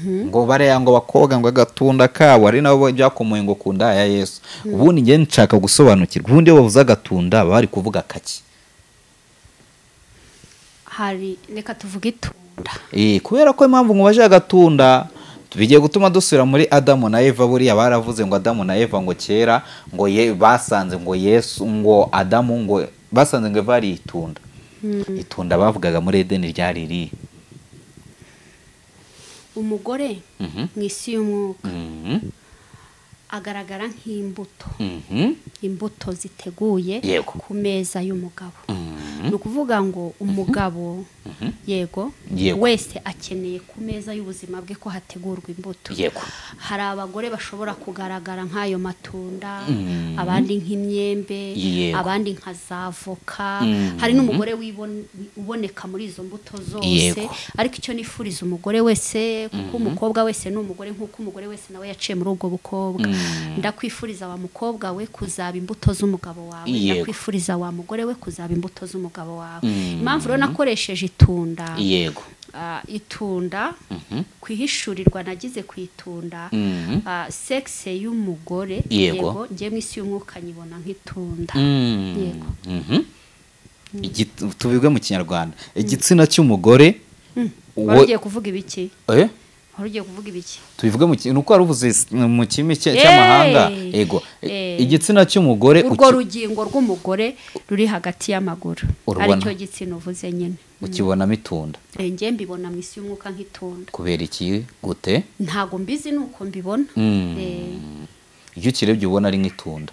Ngo bareya ngo bakobwa ngo agatunda kabo ari nabo byakomoye ngo kunda ya Yesu. Ubundi nge nshaka gusobanukirwa, ubundi iyo bavuze agatunda bari kuvuga kaki? Hari reka tuvuge itunda. Kubera ko impamvu nkubaje agatunda bigiye gutuma dusubira muri Adamu na Eva. Buriya baravuze ngo Adamu na Eva ngo kera ngo basanze ngo Yesu ngo Adamu ngo basanze ngo Eva ari itunda. Itunda bavugaga muri Edeni ryari iri. Umugore mu isi y'umwuka agaragara nk'imbuto. Imbuto ziteguye ku meza y'umugabo. Ni ukuvuga ngo umugabo yego wese akeneye ku meza y'ubuzima bwe ko hategurwa imbuto. Hari abagore bashobora kugaragara nk'ayo matunda, abandi nk'imyembe, abandi nka za voka. Hari n'umugore uboneka muri izo mbuto zose. Ariko icyo nifuriza umugore wese, kuko umukobwa wese ni umugore nk'uko umugore wese nawe yaciye muri ubwo bukobwa, ndakwifuriza wa mukobwa we kuzaba imbuto z'umugabo wawe, ndakwifuriza wa mugore we kuzaba imbuto z'umugabo wawe. Impamvu rero nakoresheje itunda, yego, Itunda kwihishurirwa nagize kwitunda sexe y'umugore yego ngiye mu isi y'umwuka nyibona nk'itunda. Yego. Tubibwe mu Kinyarwanda igitsina cy'umugore. Wari kuvuga ibiki? Wari ugiye kuvuga ibiki? Tubivuge mu nuko waruvuze mu kimi cy'amahanga. Yego. Igitsina cy'umugore, urwo rugingo rw'umugore ruri hagati y'amaguru aricyo gitsina uvuze nyine, ukibonamo itunda. Ngiye mbibona mu isi y'umwuka nk'itunda. Kubera iki? Gute? Ntago mbizi nuko mbibona. Iyo ukirebye ubona ari nk'itunda.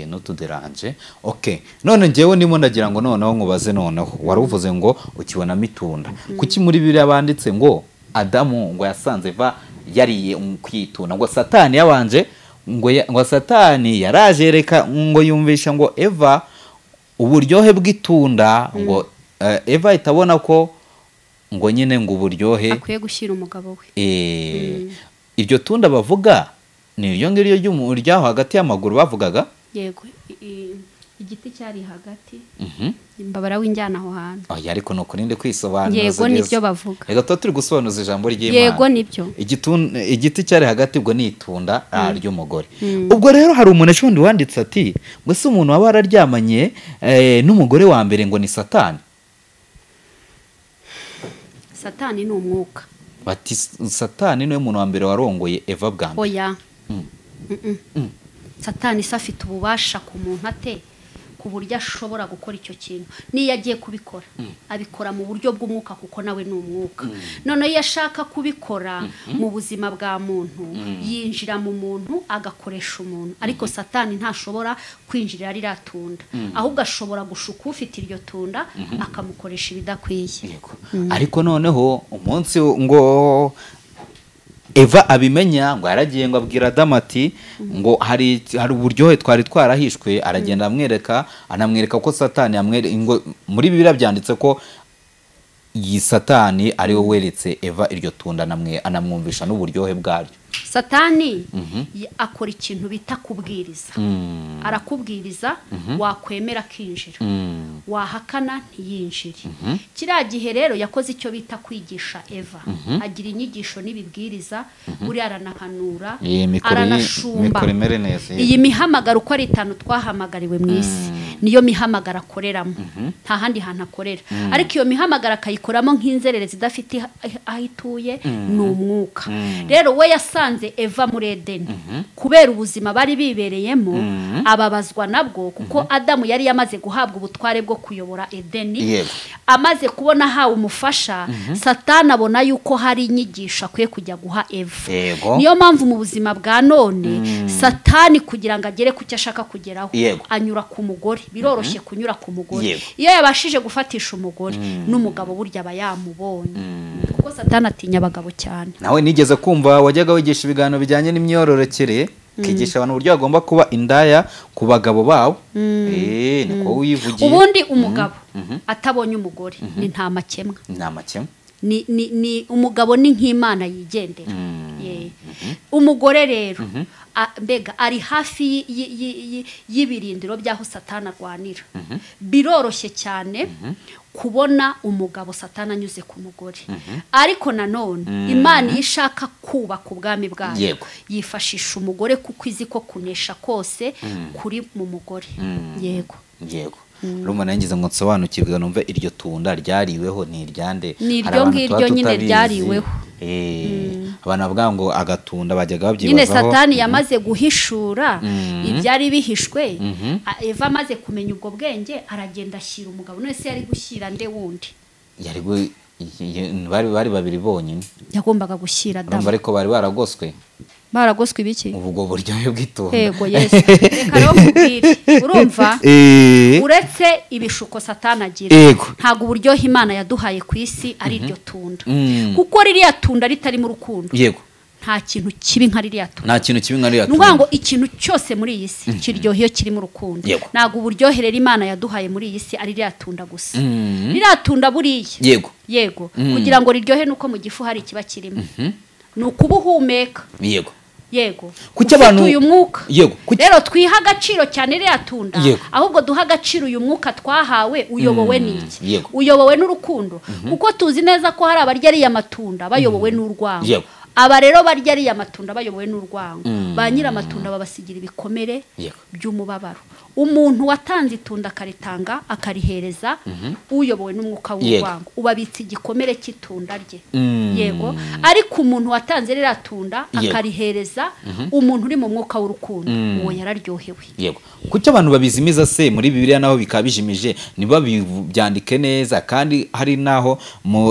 N'utuderanje. Okay, none ngewe ndimo ndagira ngo noneho nkubaze, noneho waruvuze ngo ukibonamo itunda, kuki muri Bibiliya banditse ngo Adamu ngo yasanze Eva yariye kwitunda, ngo Satani yabanje ngo Satani yarajereka ngo yumvisha ngo Eva uburyohe bw'itunda, ngo Eva itabona ko ngo nyine ngo uburyohe akwiye gushyira umugabo we. Iryo tunda bavuga ni iryo ngiryo ry'aho hagati y'amaguru bavugaga. Yego, igiti cyari hagati. Imbabara w'injyana aho hantu. Oya, ariko nuko ninde kwisobanuza. Yego nibyo bavuga. Reka tuba turi gusobanuza ijambo ry'Imana. Yego nibyo. Igiti cyari hagati ubwo ni itunda ry'umugore. Ubwo rero hari umuntu ejo wanditse ati ngo se umuntu waba yararyamanye n'umugore wa mbere ngo ni Satani. Satani ni umwuka. Bati Satani niwe muntu wa mbere warongoye Eva bwa mbere. Oya. Satani se afite ububasha ku muntu ate ku buryo ashobora gukora icyo kintu? Niyo agiye kubikora abikora mu buryo bw'umwuka kuko nawe ni umwuka. None iyo ashaka kubikora mu buzima bwa muntu yinjira mu muntu agakoresha umuntu, ariko Satani ntashobora kwinjira ririya tunda, ahubwo ashobora gushuka ufite iryo tunda akamukoresha ibidakwiye. Ariko noneho umunsi ngo Eva abimenya ngo yaragiye ngo abwira Adamu ati ngo hari uburyohe twari twarahishwe, aragenda amwereka, anamwereka ko Satani ngo muri Bibiliya byanditse ko iyi Satani ari we weretse Eva iryo tunda, anamwumvisha n'uburyohe bwaryo. Satani akora ikintu bita kubwiriza. Arakubwiriza, wakwemera akinjira, wahakana ntiyinjire. Kiriya gihe rero yakoze icyo bita kwigisha Eva, agira inyigisho n'ibibwiriza, buriya aranahanura, aranashumba. Iyi mihamagaro uko ari itanu twahamagariwe mu isi niyo mihamagaro akoreramo, nta handi hantu akorera. Ariko iyo mihamagaro akayikoramo nk'inzererezi idafite aho ituye, ni umwuka. Rero we yasanze Eva muri Edeni kubera ubuzima bari bibereyemo, ababazwa nabwo kuko Adamu yari yamaze guhabwa ubutware bwo kuyobora Edeni. Amaze kubona ahawe umufasha, Satani abona yuko hari inyigisho akwiye kujya guha Eva. Niyo mpamvu mu buzima bwa none Satani kugira ngo agere ku cyo ashaka kugeraho anyura ku mugore. Biroroshye kunyura ku mugore. Iyo yabashije gufatisha umugore n'umugabo burya aba yamubonye, kuko Satani atinya abagabo cyane. Nawe nigeze kumva wajyaga wigisha ibiganiro bijyanye n'imyororokere, kigisha abantu uburyo bagomba kuba indaya ku bagabo babo. Niko wivugiye. Ubundi umugabo atabonye umugore ni nta makemwa. Nta makemwa. Ni umugabo ni nk'Imana yigendera. Umugore rero mbega ari hafi y'ibirindiro by'aho Satani arwanira. Biroroshye cyane kubona umugabo Satani anyuze ku mugore. Ariko nanone Imana iyo ishaka kubaka ubwami bwayo yifashisha umugore kuko izi ko kunesha kose kuri mu mugore. Yego. Yego. Urumva nangize ngo nsobanukirwe numve iryo tunda ryariweho ni iryande. Ni iryo ngiryo nyine ryariweho. Abantu bavuga ngo agatunda bajyaga babyibazaho. Nyine Satani yamaze guhishura ibyari bihishwe. Eva amaze kumenya ubwo bwenge aragenda ashyira umugabo. None se yari gushyira nde wundi? Yari bari babiri bonyine. Yagombaga gushyira Adamu. Ariko bari baragoswe. Baragoswe ibiki? Ubwo buryohe bw'itunda. Yego Yesu. Reka rero nkubwire. Urumva? Uretse ibishuko Satani agira, ntago uburyohe Imana yaduhaye ku isi ari iryo tunda. Kuko ririya tunda ritari mu rukundo. Yego. Nta kintu kibi nka ririya tunda. Nta kintu kibi nka ririya tunda. Nukuvuga ngo ikintu cyose muri iyi si kiryoha iyo kiri mu rukundo. Ntago uburyohe rero Imana yaduhaye muri iyi si ari ririya tunda gusa. Ririya tunda buriya. Yego. Yego. Kugira ngo riryohe nuko mu gifu hari ikiba kirimo. Ni ukubuhumeka. Yego. Yego. Kuki abantu uyu mwuka? Yego. Rero twiha agaciro cyane ririya tunda, ahubwo duha agaciro uyu mwuka twahawe uyobowe n'iki? Uyobowe n'urukundo. Kuko tuzi neza ko hari abarya ariya matunda bayobowe n'urwango. Aba rero barya ariya matunda bayobowe n'urwango, ba nyira amatunda babasigira ibikomere by'umubabaro. Umuntu watanze itunda akaritanga akarihereza uyobowe n'umwuka w'urwango, ubabitse igikomere cy'itunda rye. Yego. Ariko umuntu watanze ririya tunda akarihereza umuntu uri mu mwuka w'urukundo, uwo yararyohewe. Yego. Kuki abantu babizimiza se muri Bibiliya naho bikabijimije ntibabyandike neza, kandi hari naho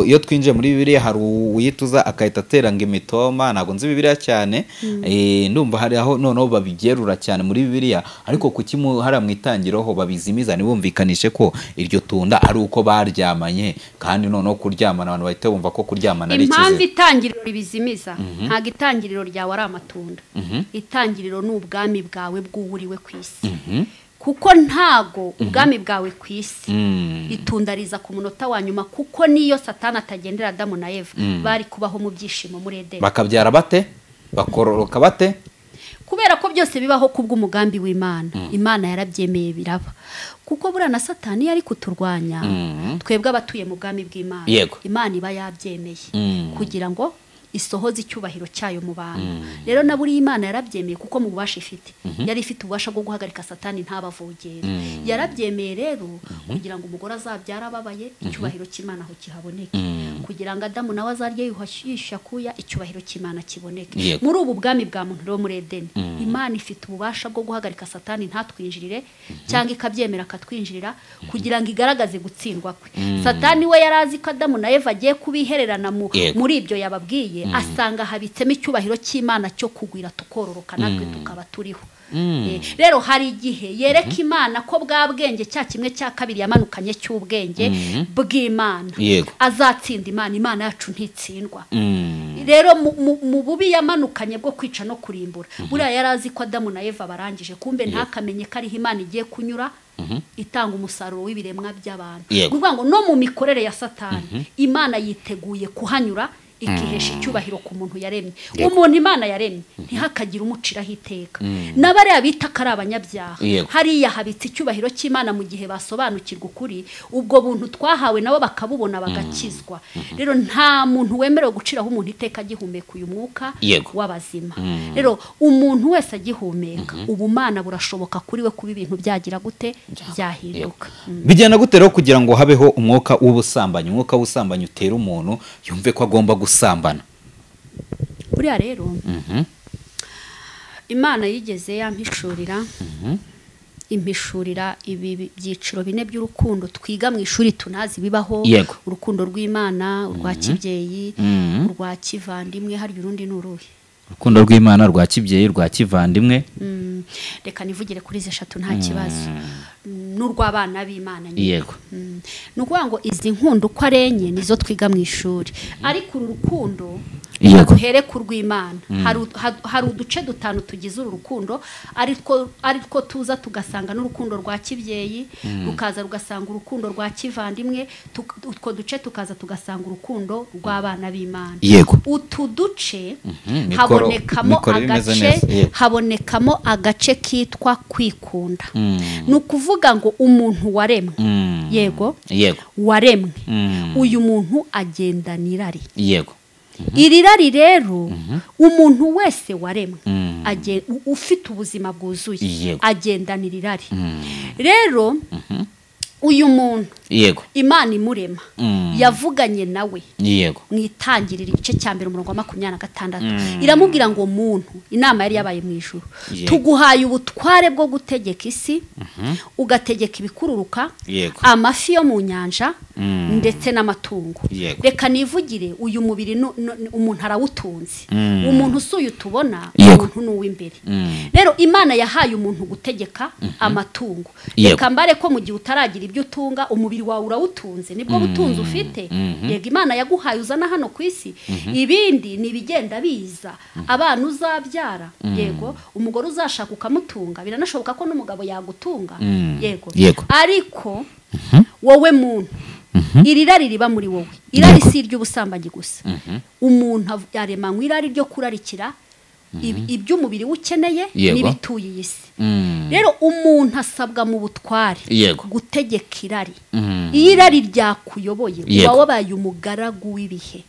iyo twinjiye muri Bibiliya hari uwituza akahita ateranga imitoma? Ntabwo nzi Bibiliya cyane, ndumva hari aho noneho babigerura cyane muri Bibiliya, ariko kuki hari mu itangiro ho babizimiza ntibumvikanishe ko iryo tunda ari uko baryamanye, kandi noneho kuryamana abantu bahita bumva ko kuryamana ari ikize. Impamvu itangiriro ribizimiza, ntabwo itangiriro ryawe ari amatunda. Itangiriro ni ubwami bwawe bw'uwuriwe ku isi. Kuko ntago ubwami bwawe ku isi itunda riza ku munota wa nyuma, kuko niyo Satani atagendera Adamu na Eva bari kubaho mu byishimo muri Edeni. Bakabyara bate? Bakororoka bate? Kubera ko byose bibaho kubw'umugambi w'Imana. Imana yarabyemeye biraba. Kuko buriya na Satani yari kuturwanya, twebwe abatuye mu bwami bw'Imana, Imana iba yabyemeye kugira ngo isohoze icyubahiro cyayo mu bantu. Rero na buri Imana yarabyemeye kuko mu bubasha ifite, yari ifite ububasha bwo guhagarika Satani ntabavogere. Yarabyemeye rero kugira ngo umugore azabyara ababaye, icyubahiro cy'Imana aho kihaboneke, kugira ngo Adamu nawe azarye yisha kuya, icyubahiro cy'Imana kiboneke. Muri ubu bwami bwa muntu rero muri Edeni, Imana ifite ububasha bwo guhagarika Satani ntatwinjirire, cyangwa ikabyemera akatwinjirira kugira ngo igaragaze gutsindwa kwe. Satani we yarazi ko Adamu na Eva agiye kubihererana muri ibyo yababwiye, asanga habitsemo icyubahiro cy'Imana cyo kugwira tukororoka natwe tukaba turiho. Rero hari igihe yereka Imana ko bwa bwenge cya kimwe cya kabiri yamanukanye cy'ubwenge bw'Imana azatsinda Imana. Imana yacu ntitsindwa. Rero mu bubi yamanukanye bwo kwica no kurimbura, buriya yarazi ko Adamu na Eva barangije, kumbe ntakamenye ko ariho Imana igiye kunyura itanga umusaruro w'ibiremwa by'abantu. Kuvuga ngo no mu mikorere ya Satani, Imana yiteguye kuhanyura ikihesha icyubahiro ku muntu yaremye. Umuntu Imana yaremye ntihakagira umuciraho iteka. N'abariya bita ko ari abanyabyaha, hariya habitse icyubahiro cy'Imana mu gihe basobanukirwa ukuri, ubwo buntu twahawe nabo bakabubona bagakizwa. Rero nta muntu wemerewe guciraho umuntu iteka agihumeka uyu mwuka w'abazima. Rero umuntu wese agihumeka, ubumana burashoboka kuri we kuba ibintu byagira gute byahinduka. Bijyana gute rero kugira ngo habeho umwuka w'ubusambanyi? Umwuka w'ubusambanyi utera umuntu yumve ko agomba gusambana. Buriya rero Imana yigeze yampishurira, impishurira ibi byiciro bine by'urukundo twiga mu ishuri tunazi bibaho. Urukundo rw'Imana, urwa kibyeyi, urwa kivandimwe, hari urundi n'uruhe? Urukundo rw'Imana, rwa kibyeyi, rwa kivandimwe. Reka nivugire kuri izi eshatu nta kibazo. N'urw'abana b'Imana nyine. Yego. Ni ukuvuga ngo izi nkundo uko ari enye nizo twiga mu ishuri, ariko uru rukundo duhere ku rw'Imana. Hari uduce dutanu tugize uru rukundo, ariko tuza tugasanga n'urukundo rwa kibyeyi, rukaza rugasanga urukundo rwa kivandimwe, utwo duce tukaza tugasanga urukundo rw'abana b'Imana. Utu duce habonekamo agace kitwa kwikunda. Ni ukuvuga ngo umuntu waremwe, yego, waremwe, uyu muntu agendana irari. Yego. Iri rari rero umuntu wese waremwe ufite ubuzima bwuzuye agendanira irari. Rero uyu muntu Imana imurema yavuganye nawe mu itangiriro igice cya mbere umurongo wa 26, iramubwira ngo muntu, inama yari yabaye mu ijuru, tuguhaye ubutware bwo gutegeka isi, ugategeka ibikururuka, amafi yo mu nyanja ndetse n'amatungo. Reka nivugire uyu mubiri umuntu arawutunze. Umuntu usuye tubona umuntu n'uw'imbere. Rero Imana yahaye umuntu gutegeka amatungo. Reka mbare ko mu gihe utaragira ibyo utunga umubiri wawe urawutunze, nibwo butunzi ufite. Yego Imana yaguhaye uzana hano ku isi, ibindi ni ibigenda biza, abana uzabyara, yego umugore uzashaka ukamutunga, biranashoboka ko n'umugabo yagutunga, yego. Ariko wowe muntu, iri rari riba muri wowe, irari si iry'ubusambanyi gusa. Umuntu aremanywe irari ryo kurarikira Iby'umubiri ukeneye n'ibituye iyi si. Rero umuntu asabwa mu butware gutegeka irari. Iyo irari ryakuyoboye uba wabaye umugaragu w'ibihe.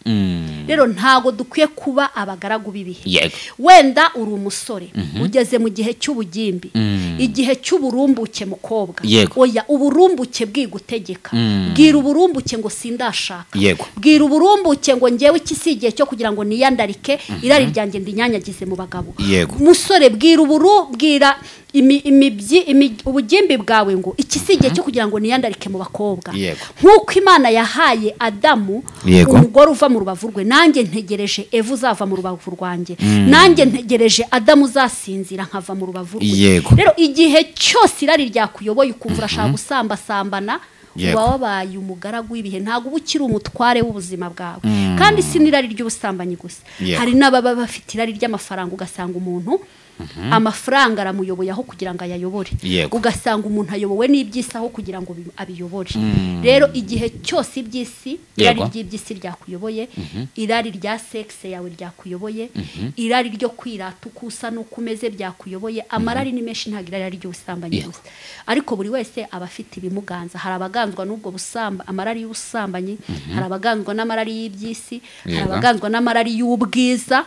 Rero ntago dukwiye kuba abagaragu b'ibihe. Wenda uri umusore ugeze mu gihe cy'ubugimbi, igihe cy'uburumbuke mukobwa, oya uburumbuke bwigutegeka. Bwira uburumbuke ngo sindashaka, bwira uburumbuke ngo ngewe iki si igihe cyo kugira ngo niyandarike irari ryanjye ndinyanyagize mu bagabo. Musore bwira bwira ubugimbi bwawe ngo iki si igihe cyo kugira ngo niyandarike mu bakobwa. Nk'uko Imana yahaye Adamu umugore uva mu rubavu rwe, nanjye ntegereje Eva uzava mu rubavu rwanjye, nanjye ntegereje Adamu uzasinzira nkava mu rubavu rwe. Rero igihe cyose irari ryakuyoboye ukumva urashaka gusambasambana, uba wabaye umugaragu w'ibihe, ntabwo uba ukiri umutware w'ubuzima bwawe. Kandi si n'irari ry'ubusambanyi gusa, hari n'ababa bafite irari ry'amafaranga, ugasanga umuntu amafaranga aramuyoboye aho kugira ngo ayayobore, ugasanga umuntu ayobowe n'iby'isi aho kugira ngo abiyobore. Rero igihe cyose iby'isi, irari ry'iby'isi ryakuyoboye, irari rya sexe yawe ryakuyoboye, irari ryo kwirata uko usa n'uko umeze byakuyoboye, amarari ni menshi, ntabwo irari ry'ubusambanyi gusa. Ariko buri wese aba afite ibimuganza. Hari abaganzwa n'ubwo busamba, amarari y'ubusambanyi, hari abaganzwa n'amarari y'iby'isi, hari abaganzwa n'amarari y'ubwiza,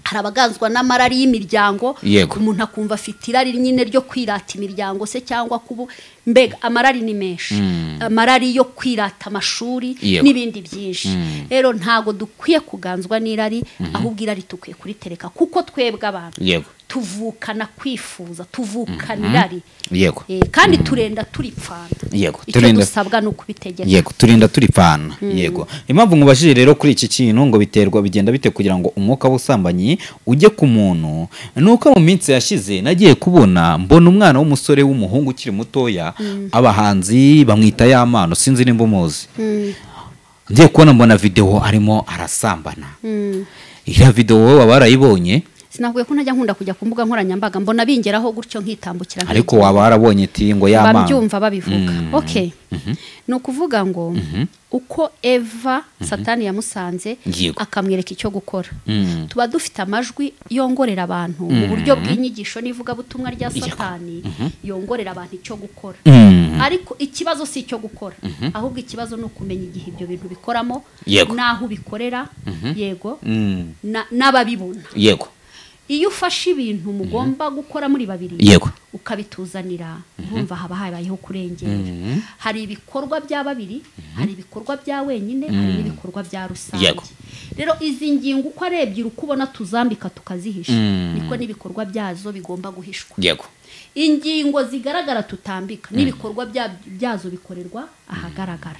hari abaganzwa n'amarari y'imiryango. Umuntu akumva afite irari nyine ryo kwirata imiryango se cyangwa kubu, mbega amarari ni menshi, amarari yo kwirata amashuri n'ibindi byinshi. Rero ntago dukwiye kuganzwa n'irari, ahubwo irari tukwiye kuritereka, kuko twebwe abantu tuvukana kwifuza, tuvukana irari. Kandi turenda turipfana. Icyo dusabwa ni ukubitegeka. Yego, turinda turipfana. Yego. Impamvu nkubajije rero kuri iki kintu ngo biterwa bigenda bite kugira ngo umwuka w'ubusambanyi ujye ku muntu, nuko mu minsi yashize nagiye kubona mbona umwana w'umusore w'umuhungu ukiri mutoya, abahanzi bamwita Y'amano, sinzi nimba umuzi. Ngiye kubona mbona video arimo arasambana. Iriya video wowe waba warayibonye? Sinavuye ko ntajya nkunda kujya ku mbuga nkoranyambaga, mbona bingeraho gutyo nkitambukira. Ariko waba warabonye iti ngo Y'amano babyumva babivuga. Okay. Ni ukuvuga ngo uko Eva Satani yamusanze akamwereka icyo gukora, tuba dufite amajwi yongorera abantu mu buryo bw'inyigisho n'ivugabutumwa rya Satani, yongorera abantu icyo gukora. Ariko ikibazo si icyo gukora, ahubwo ikibazo ni ukumenya igihe ibyo bintu bikoramo, naho ubikorera, yego, n'ababibona. Yego. Iyo ufashe ibintu mugomba gukora muri babiri, ukabituzanira, urumva haba habayeho kurengera. Hari ibikorwa bya babiri, hari ibikorwa bya wenyine, hari n'ibikorwa bya rusange. Rero izi ngingo uko ari ebyiri uko ubona tuzambika tukazihisha, niko n'ibikorwa byazo bigomba guhishwa. Ingingo zigaragara tutambika, n'ibikorwa byazo bikorerwa ahagaragara.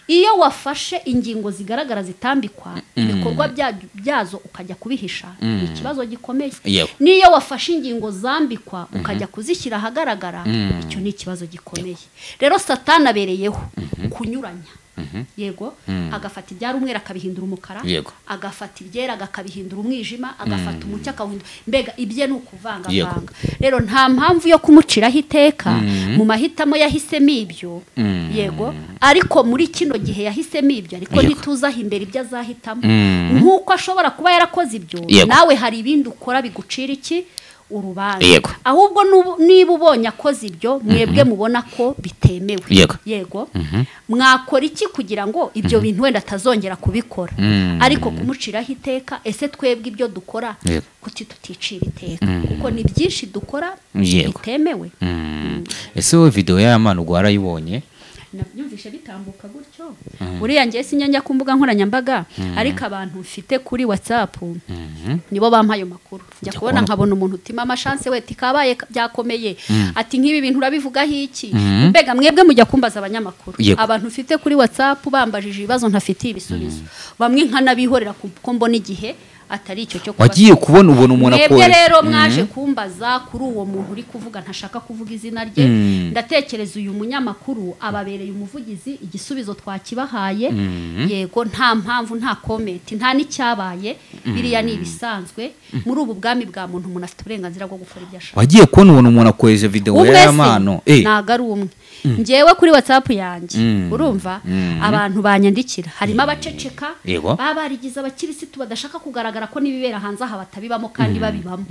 Iyo wafashe ingingo zigaragara zitambikwa, ibikorwa byazo ukajya kubihisha, ni ikibazo gikomeye. Niyo wafashe ingingo zambikwa ukajya kuzishyira ahagaragara, icyo ni ikibazo gikomeye. Rero Satani abereyeho kunyuranya. Yego, agafata ibyari umweru akabihindura umukara, agafata ibyera akabihindura umwijima, agafata umucyo akawuhindura, mbega ibye ni ukuvangavanga. Rero nta mpamvu yo kumuciraho iteka mu mahitamo yahisemo ibyo. Yego, ariko muri kino gihe yahisemo ibyo, ariko ntituzaho imbere ibyo azahitamo. Nk'uko ashobora kuba yarakoze ibyo, nawe hari ibindi ukora bigucira iki urubanza. Ahubwo niba ubonye akoze ibyo, mwebwe mubona ko bitemewe. Yego, mwakora iki kugira ngo ibyo bintu wenda atazongera kubikora? Ariko kumuciraho iteka, ese twebwe ibyo dukora kuti tuticira iteka? Kuko ni byinshi dukora bitemewe. Ese wowe video y'Amano warayibonye? Nabyumvishe bitambuka gutyo. Uriya ngiye sinyanya ku mbuga nkoranyambaga, ariko abantu mfite kuri WhatsApp nibo bampaye makuru. Njya kubona nkabona umuntu utima amashanse we tikabaye byakomeye, ati nk'ibi bintu urabivugaho iki? Mbega mwebwe mujya kumbaza abanyamakuru. Abantu mfite kuri WhatsApp bambajije ibibazo ntafitiye ibisubizo, bamwe nkanabihorera kuko mbona igihe atari icyo cyo wagiye kubona ubona umuntu akora. Mwebwe rero mwaje kumbaza kuri uwo muntu uri kuvuga, ntashaka kuvuga izina rye, ndatekereza uyu munyamakuru ababereye umuvugizi, igisubizo twakibahaye. Yego, nta mpamvu, nta comment, nta n'icyabaye, biriya ni ibisanzwe muri ubu bwami bwa muntu. Umuntu afite uburenganzira bwo gukora ibyo ashaka. Wagiye kubona ubona umuntu akoresha video y'Amano? Ntago ari umwe. Njyewe kuri WhatsApp yanjye, urumva abantu banyandikira, harimo abaceceka baba barigize abakirisitu badashaka kugaragara Bigaragara ko nibibera hanze aha batabibamo kandi babibamo.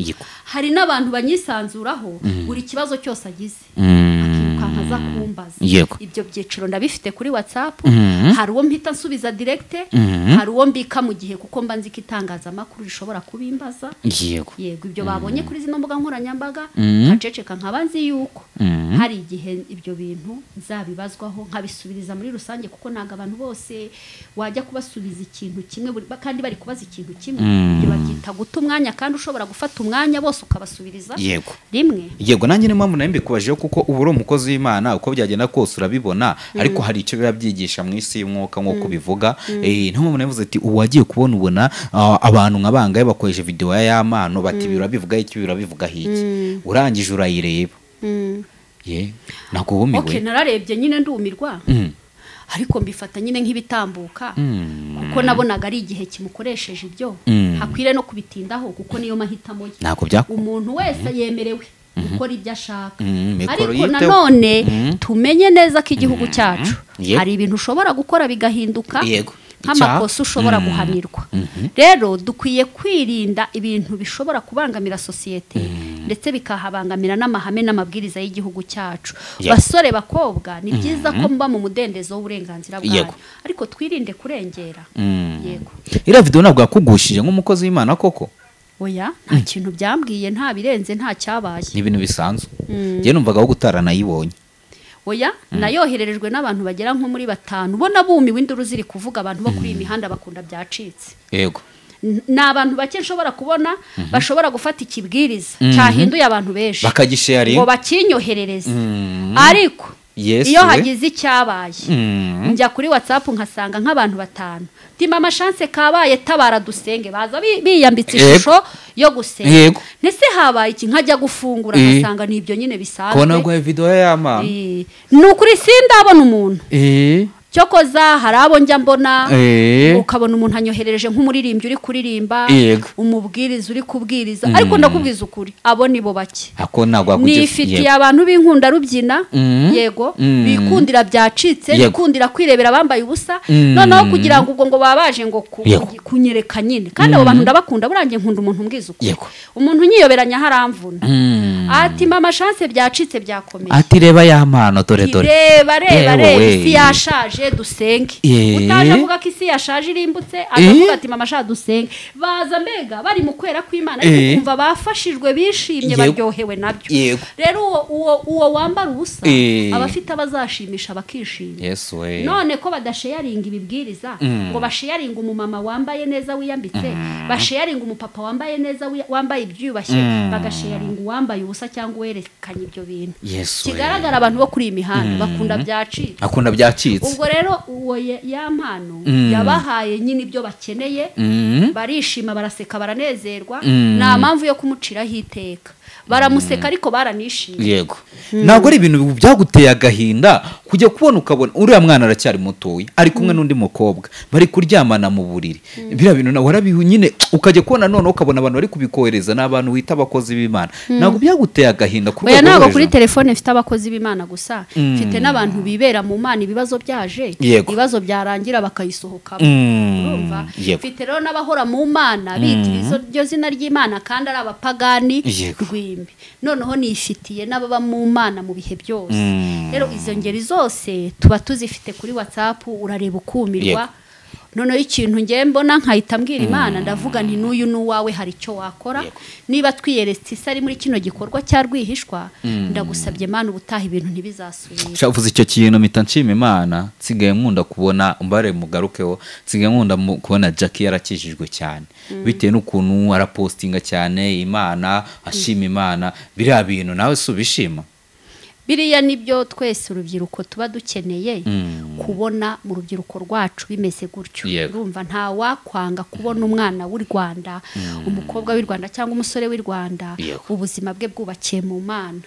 Hari n'abantu banyisanzuraho buri kibazo cyose agize akirukanka aza kumbaza. Ibyo byiciro ndabifite kuri WhatsApp. Hari uwo mpita nsubiza direct, hari uwo mbika mu gihe kuko mba nzi ko itangazamakuru rishobora kubimbaza. Yego ibyo babonye kuri zino mbuga nkoranyambaga nkaceceka nkaba nzi yuko hari igihe ibyo bintu nzabibazwaho nkabisubiriza muri rusange, kuko ntago abantu bose wajya kubasubiza ikintu kimwe kandi bari kubaza ikintu kimwe. Ibyo babyita guta umwanya, kandi ushobora gufata umwanya bose ukabasubiriza rimwe. Yego, nanjye niyo mpamvu nawe mbikubajeho, kuko ubu uri umukozi w'Imana, uko byagenda kose urabibona, ariko hari icyo biba byigisha mu isi y'umwuka nk'uko bivuga. Niyo mpamvu navuze ati ubu wagiye kubona ubona abantu nka bangahe bakoresha video ya Yampano bati birabivuga iki birabivuga iki, urangije urayireba. Ye ntabwo wumiwe? Okay, nararebye nyine ndumirwa, ariko mbifata nyine nk'ibitambuka, kuko nabonaga ari igihe kimukoresheje ibyo, hakwire no kubitindaho kuko niyo mahitamo ye. Umuntu wese yemerewe gukora ibyo ashaka, ariko nanone tumenye neza ko igihugu cyacu hari ibintu ushobora gukora bigahinduka nk'amakosa ushobora guhanirwa. Rero dukwiye kwirinda ibintu bishobora kubangamira sosiyete ndetse bikahabangamira n'amahame n'amabwiriza y'igihugu cyacu. Basore bakobwa, ni byiza ko muba mu mudendezo w'uburenganzira bwanyu, ariko twirinde kurengera. Yego. Iriya video ntabwo yakugushije nk'umukozi w'Imana koko? Oya, nta kintu byambwiye, nta birenze, nta cyabaye. Ni ibintu bisanzwe. Njye numvaga aho gutara nayibonye. Oya, nayohererejwe n'abantu bagera nko muri 5, ubona bumiwe induru ziri kuvuga, abantu bo kuri iyi mihanda bakunda byacitse. Yego. Ni abantu bake nshobora kubona bashobora gufata ikibwiriza cyahinduye abantu benshi bakagisharinga ngo bakinyoherereze. Ariko iyo hagize icyabaye njya kuri WhatsApp nkasanga nk'abantu 5 ti mama Chance kabaye tabara dusenge, baza biyambitse ishusho yo gusenga. Nese habaye iki, nkajya gufungura nkasanga nibyo nyine bisanzwe. Kona gwa video ya Yampano ni ukuri sindabona umuntu. Cyokoza hari abo njya mbona, ukabona umuntu anyoherereje nk'umuririmbyi uri kuririmba, umubwiriza uri kubwiriza, ariko ndakubwiza ukuri abo nibo bake. Nifitiye abantu b'inkunda rubyina, yego, bikundira byacitse, bikundira kwirebera abambaye ubusa, noneho kugira ngo ubwo ngo babaje ngo kunyereka nyine. Kandi abo bantu ndabakunda, burangiye nkunda umuntu umbwiza ukuri. Umuntu unyiyoberanya haramvuna. Ati mama Chance byacitse byakomeye. Ati reba Yampano dore dore. Reba reba reba isi yashaje dusenge. Utaje avuga ko isi yashaje irimbutse, akavuga ati mama sha dusenge. Baza mbega bari mu kwera kw'Imana, ariko kumva bafashijwe bishimye baryohewe nabyo. Rero uwo wambara ubusa abafite abazashimisha bakishima. None ko badasharinga ibibwiriza, ngo basharinga umumama wambaye neza wiyambitse, basharinga umupapa wambaye neza wambaye ibyubashye, bagasharinga uwambaye ubusa cyangwa uwerekanye ibyo bintu. Kigaragara abantu bo kuri iyi mihanda bakunda byacitse. Akunda byacitse. Ubwo rero uwo Yampano yabahaye nyine ibyo bakeneye, barishima baraseka baranezerwa, nta mpamvu yo kumuciraho iteka. Baramuseka ariko baranishimye. Yego. Ntabwo ari ibintu byaguteye agahinda kujya kubona ukabona uriya mwana aracyari mutoya ari kumwe n'undi mukobwa bari kuryamana mu buriri. Biriya bintu nawe warabihu nyine, ukajya kubona none ukabona abantu bari kubikohereza n'abantu wita abakozi b'Imana. Ntabwo byaguteye agahinda ku rwego? Ntabwo kuri telefone mfite abakozi b'Imana gusa, mfite n'abantu bibera mu Mana, ibibazo byaje, ibibazo byarangira bakayisohokamo. Urumva? Mfite rero n'abahora mu Mana bitirizo ryo zina ry'Imana kandi ari abapagani rwimbi. Noneho nifitiye n'ababa mu Mana mu bihe byose. Rero izo ngeri zose tuba tuzifite kuri WhatsApp, urareba ukumirwa. Noneho ikintu ngiye mbona nkahita mbwira Imana, ndavuga nti n'uyu n'uwawe hari icyo wakora. Niba twiyeretse isi ari muri kino gikorwa cya rwihishwa, ndagusabye Imana ubutaha ibintu ntibizasubira. Shavuze icyo kintu mpita nshima Imana, nsigaye nkunda kubona mbare mugarukeho, nsigaye nkunda kubona Jackie yarakijijwe cyane bitewe n'ukuntu arapostinga cyane Imana, ashima Imana. Biriya bintu nawe si ubishima? Biriya nibyo twese urubyiruko tuba dukeneye kubona mu rubyiruko rwacu bimeze gutyo. Urumva nta wakwanga kubona umwana w'u Rwanda, umukobwa w'u Rwanda cyangwa umusore w'u Rwanda ubuzima bwe bwubakiye mu Mana.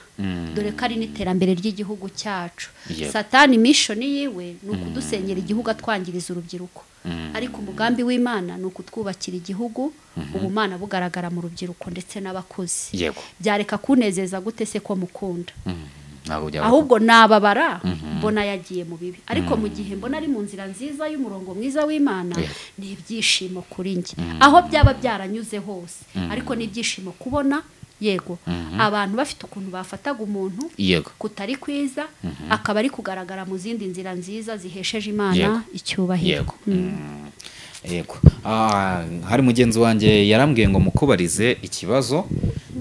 Dore ko ari n'iterambere ry'igihugu cyacu. Satani mission yiwe ni ukudusenyera igihugu atwangiriza urubyiruko. Ariko umugambi w'Imana ni ukutwubakira igihugu, ubumana bugaragara mu rubyiruko ndetse n'abakuze. Byareka kunezeza gute se ko mukunda? Ahubwo nababara mbona yagiye mu bibi, ariko mu gihe mbona ari mu nzira nziza y'umurongo mwiza w'Imana, ni ibyishimo kuri njye aho byaba byaranyuze hose. Ariko ni ibyishimo kubona yego abantu bafite ukuntu bafataga umuntu kutari kwiza, akaba ari kugaragara mu zindi nzira nziza zihesheje Imana icyubahiro. Yego. Hari mugenzi wanjye yarambwiye ngo mukubarize ikibazo,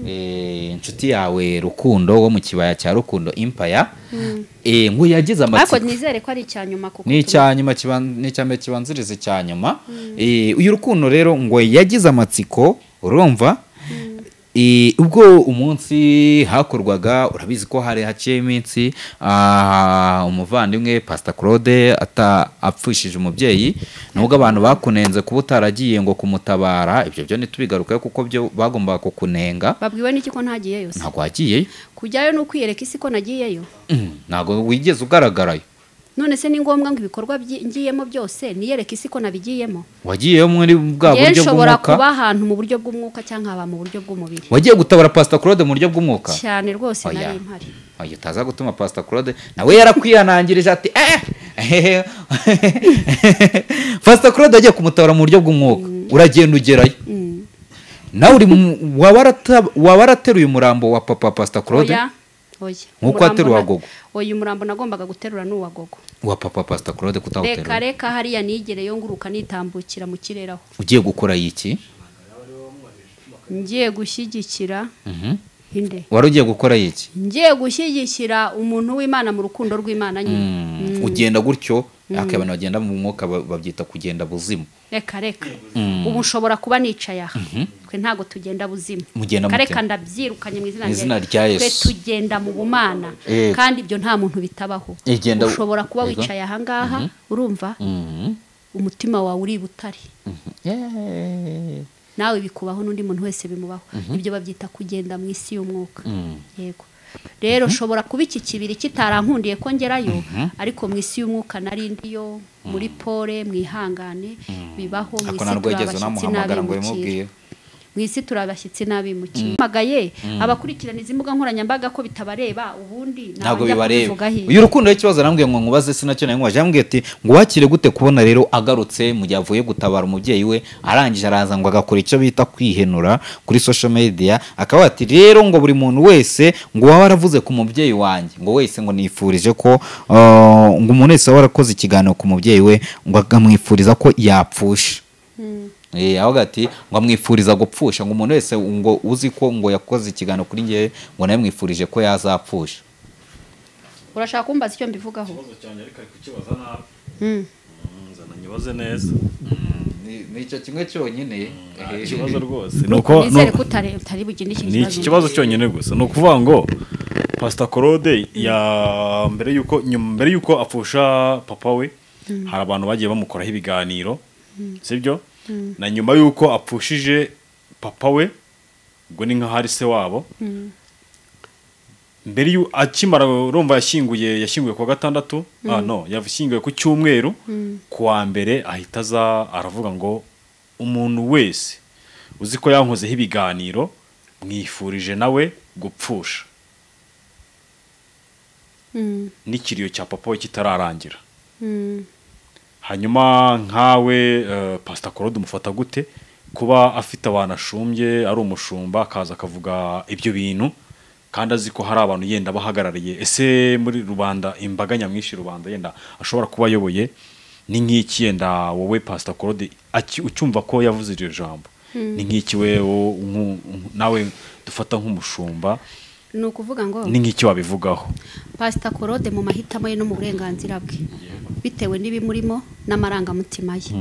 inshuti yawe Rukundo wo mu kibaya cya Rukundo Empire, ngo yagize amatsiko. Ariko nizere ko ari icyanyuma, kuko ni icyanyuma, ni icyambere kibanziriza icyanyuma. Uyu Rukundo rero ngo yagize amatsiko, urumva ubwo umunsi hakorwaga, urabizi ko hari haciye iminsi umuvandimwe Pastor Claude apfushije umubyeyi, nubwo abantu bakunenze kuba utaragiye ngo kumutabara, ibyo byo ntitubigarukayo kuko byo bagombaga kukunenga. Babwiwe n'iki ko ntagiyeyo? Ntabwo wagiyeyo. Kujyayo ni ukwiyereka isi ko nagiyeyo. Ntabwo wigeze ugaragarayo. None se ni ngombwa ngo ibikorwa ngiyemo byose niyereke isi ko nabigiyemo? Wagiyeyo muri bwa buryo bw'umwuka? Nshobora kuba ahantu mu buryo bw'umwuka cyangwa nkaba mu buryo bw'umubiri. Wagiye gutabara Pastor Claude mu buryo bw'umwuka? Cyane rwose, nari mpari. Oya, utaza gutuma Pastor Claude nawe yarakwihanangirije ati Pastor Claude agiye kumutabara mu buryo bw'umwuka, uragenda ugerayo. Nawe uri waba warateruye umurambo wa papa Pastor Claude? Nkuko ateruye Gogo. Oya, umurambo nagombaga guterura n'uwa Gogo. Wa papa Pastor Claude kutawuterura. Reka hariya nigereyo nguruka nitambukira mu kirere aho. Ugiye gukora iki? Ngiye gushyigikira. Inde. Wari ugiye gukora iki? Ngiye gushyigikira umuntu w'Imana mu rukundo rw'Imana nyine. Ugenda gutyo, akabana bagenda mu mwuka babyita kugenda buzimu. Reka ubu nshobora kuba nicaye aha. Twe ntago tugenda buzimu. Reka ndabyirukanye mu izina rya Yesu. Twe tugenda mu bumana, kandi ibyo nta muntu bitabaho. Ushobora kuba wicaye aha ngaha, urumva umutima wawe uri butare. Nawe bikubaho n'undi muntu wese bimubaho. Ibyo babyita kugenda mu isi y'umwuka. Yego. Rero nshobora kuba iki kibiri kitarankundiye ko ngerayo, ariko mu isi y'umwuka nari ndiyo, muri pole mwihangane bibaho. Mu isi turabashyitsi n'abimukira. Mu isi turabashyitsi n'abimukira. Magaye abakurikirana izi mbuga nkoranyambaga ko bitabareba, ubundi ntabwo bibareba. Uyu Rukundo y'ikibazo arambwiye ngo nkubaze, sinacyo nayo nkubaje, yambwiye ati ngo wakire gute kubona rero agarutse mu gihe avuye gutabara umubyeyi we, arangije araza ngo agakora icyo bita kwihenura kuri social media, akaba ati rero ngo buri muntu wese ngo waba waravuze ku mubyeyi wanjye, ngo wese ngo nifurije ko ngo umuntu wese waba warakoze ikiganiro ku mubyeyi we ngo akamwifuriza ko yapfusha. Aho gati ngo amwifuriza gupfusha, ngo umuntu wese ngo uzi ko ngo yakoze ikiganiro kuri ngewe ngo nawe mwifurije ko yazapfusha. Urashaka kumbaza icyo mbivugaho? Ikibazo cyanjye ariko ari kukibaza nabi. Nzana nyibaze neza. Ni icyo kimwe cyonyine. Ikibazo rwose nuko nizere ko utari bugende iki kibazo. Ni iki kibazo cyonyine gusa. Ni ukuvuga ngo Pastor Claude ya mbere yuko apfusha papa we, hari abantu bagiye bamukoraho ibiganiro, sibyo? Na nyuma yuko apfushije papa we, ubwo ni nka hari se wabo, mbere yu akimara urumva yashyinguye ku gatandatu, no yashyinguye ku cyumweru, ku wa mbere ahita aza aravuga ngo umuntu wese uzi ko yankozeho ibiganiro mwifurije nawe gupfusha. N'ikiriyo cya papa we kitararangira. Hanyuma nkawe Pastor Claude umufata gute kuba afite abantu ashumbye, ari umushumba akaza akavuga ibyo bintu kandi azi ko hari abantu yenda bahagarariye, ese muri rubanda imbaga nyamwinshi rubanda yenda ashobora kuba ayoboye, ni nk'iki yenda wowe Pastor Claude ucyumva ko yavuze iryo jambo, ni nk'iki we nawe dufata nk'umushumba, ni ukuvuga ngo ni nk'iki wabivugaho? Pastor Claude mu mahitamo ye no mu burenganzira bwe, bitewe n'ibimurimo n'amarangamutima ye,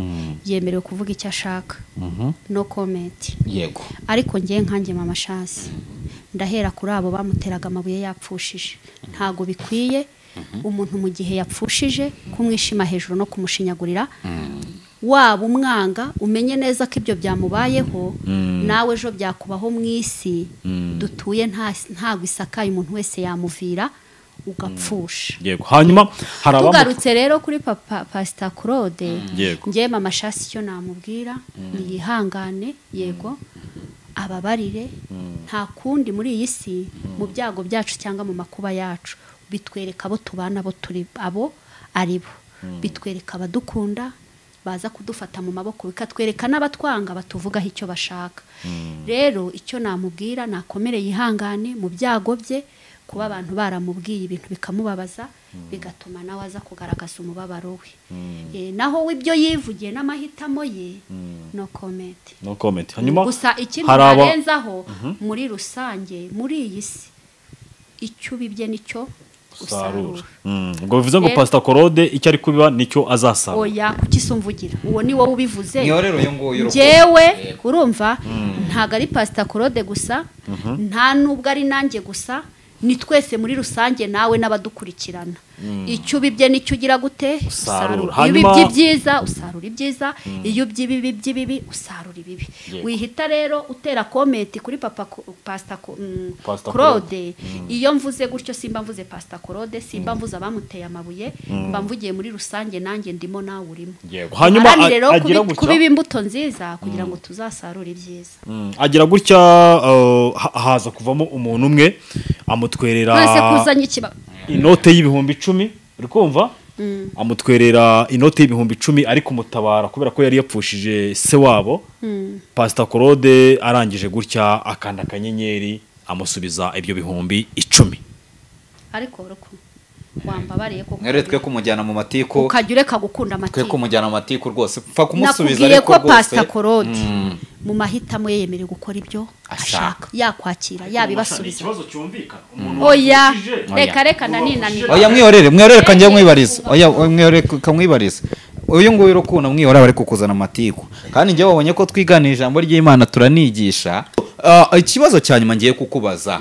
yemerewe kuvuga icyo ashaka, no comment. Yego. Ariko ngiye nkanjye Mama Chance, ndahera kuri abo bamuteraga amabuye yapfushije. Ntago bikwiye umuntu mu gihe yapfushije kumwishima hejuru no kumushinyagurira. Waba umwanga umenye neza ko ibyo byamubayeho, nawe ejo byakubaho mu isi dutuye, ntago isakaye umuntu wese yamuvira ugapfusha. Yego. Hanyuma hari tugarutse rero kuri papa Pastor Claude, ngiye Mama Chance icyo namubwira ni yihangane, yego Ababarire, nta kundi muri iyi si mu byago byacu cyangwa mu makuba yacu bitwereka abo tubana, abo turi, abo ari bo, bitwereka abadukunda baza kudufata mu maboko, bikatwereka n'abatwanga batuvugaho icyo bashaka. Rero icyo namubwira, nakomere yihangane mu byago bye, kuba abantu baramubwiye ibintu bikamubabaza, bigatuma nawe aza kugaragaza umubabaro we. Naho we ibyo yivugiye n'amahitamo ye, no comment. No comment. Hanyuma gusa ikindi narenzaho, muri rusange muri iyi si icyo ubibye nicyo usarura. Ubwo bivuze ngo Pastor Claude icyo ari kubiba nicyo azasarura. Oya, kuki sumvugira uwo ni wowe ubivuze. Njyewe urumva ntago ari Pastor Claude gusa, nta nubwo ari nanjye gusa, ni twese muri rusange nawe n'abadukurikirana. Icyo ubibye nicyo ugira gute usarura. Iyo ubibye ibyiza usarura ibyiza, iyo ubibye ibibi by'ibibi usarura ibibi. Wihita rero utera comment kuri papa Pastor Claude. Iyo mvuze gutyo simba mvuze Pastor Claude, simba mvuze abamuteye amabuye, mba mvugiye muri rusange nanjye ndimo nawe urimo. Hanyuma rero kubiba imbuto nziza kugira ngo tuzasarure ibyiza. Agira gutya haza kuvamo umuntu umwe amutwerera inote y'ibihumbi 10, uri kumva? Amutwerera inote y'ibihumbi 10 ari kumutabara kubera ko yari yapfushije se wabo. Pastor Claude arangije gutya akanda akanyenyeri amusubiza ibyo bihumbi 10. Ariko ruko wambabariye ko mwere twe kumujyana mu matiko, ukajya ureka gukunda amatiko, twe kumujyana mu matiko rwose pfa kumusubiza. Ariko rwose Pastor Claude mu mahitamo ye yemerewe gukora ibyo ashaka, yakwakira yabibasubiza. Ikibazo cyumvikana umuntu. Oya, reka reka naninanira. Oya, mwihorere kanjye mwibariza. Oya, mwihorere kamwibariza. Uyu nguyu Rukundo mwihora bari kukuzana amatiku, kandi njye wabonye ko twiganira ijambo ry'Imana turanigisha. Ikibazo cya nyuma ngiye kukubaza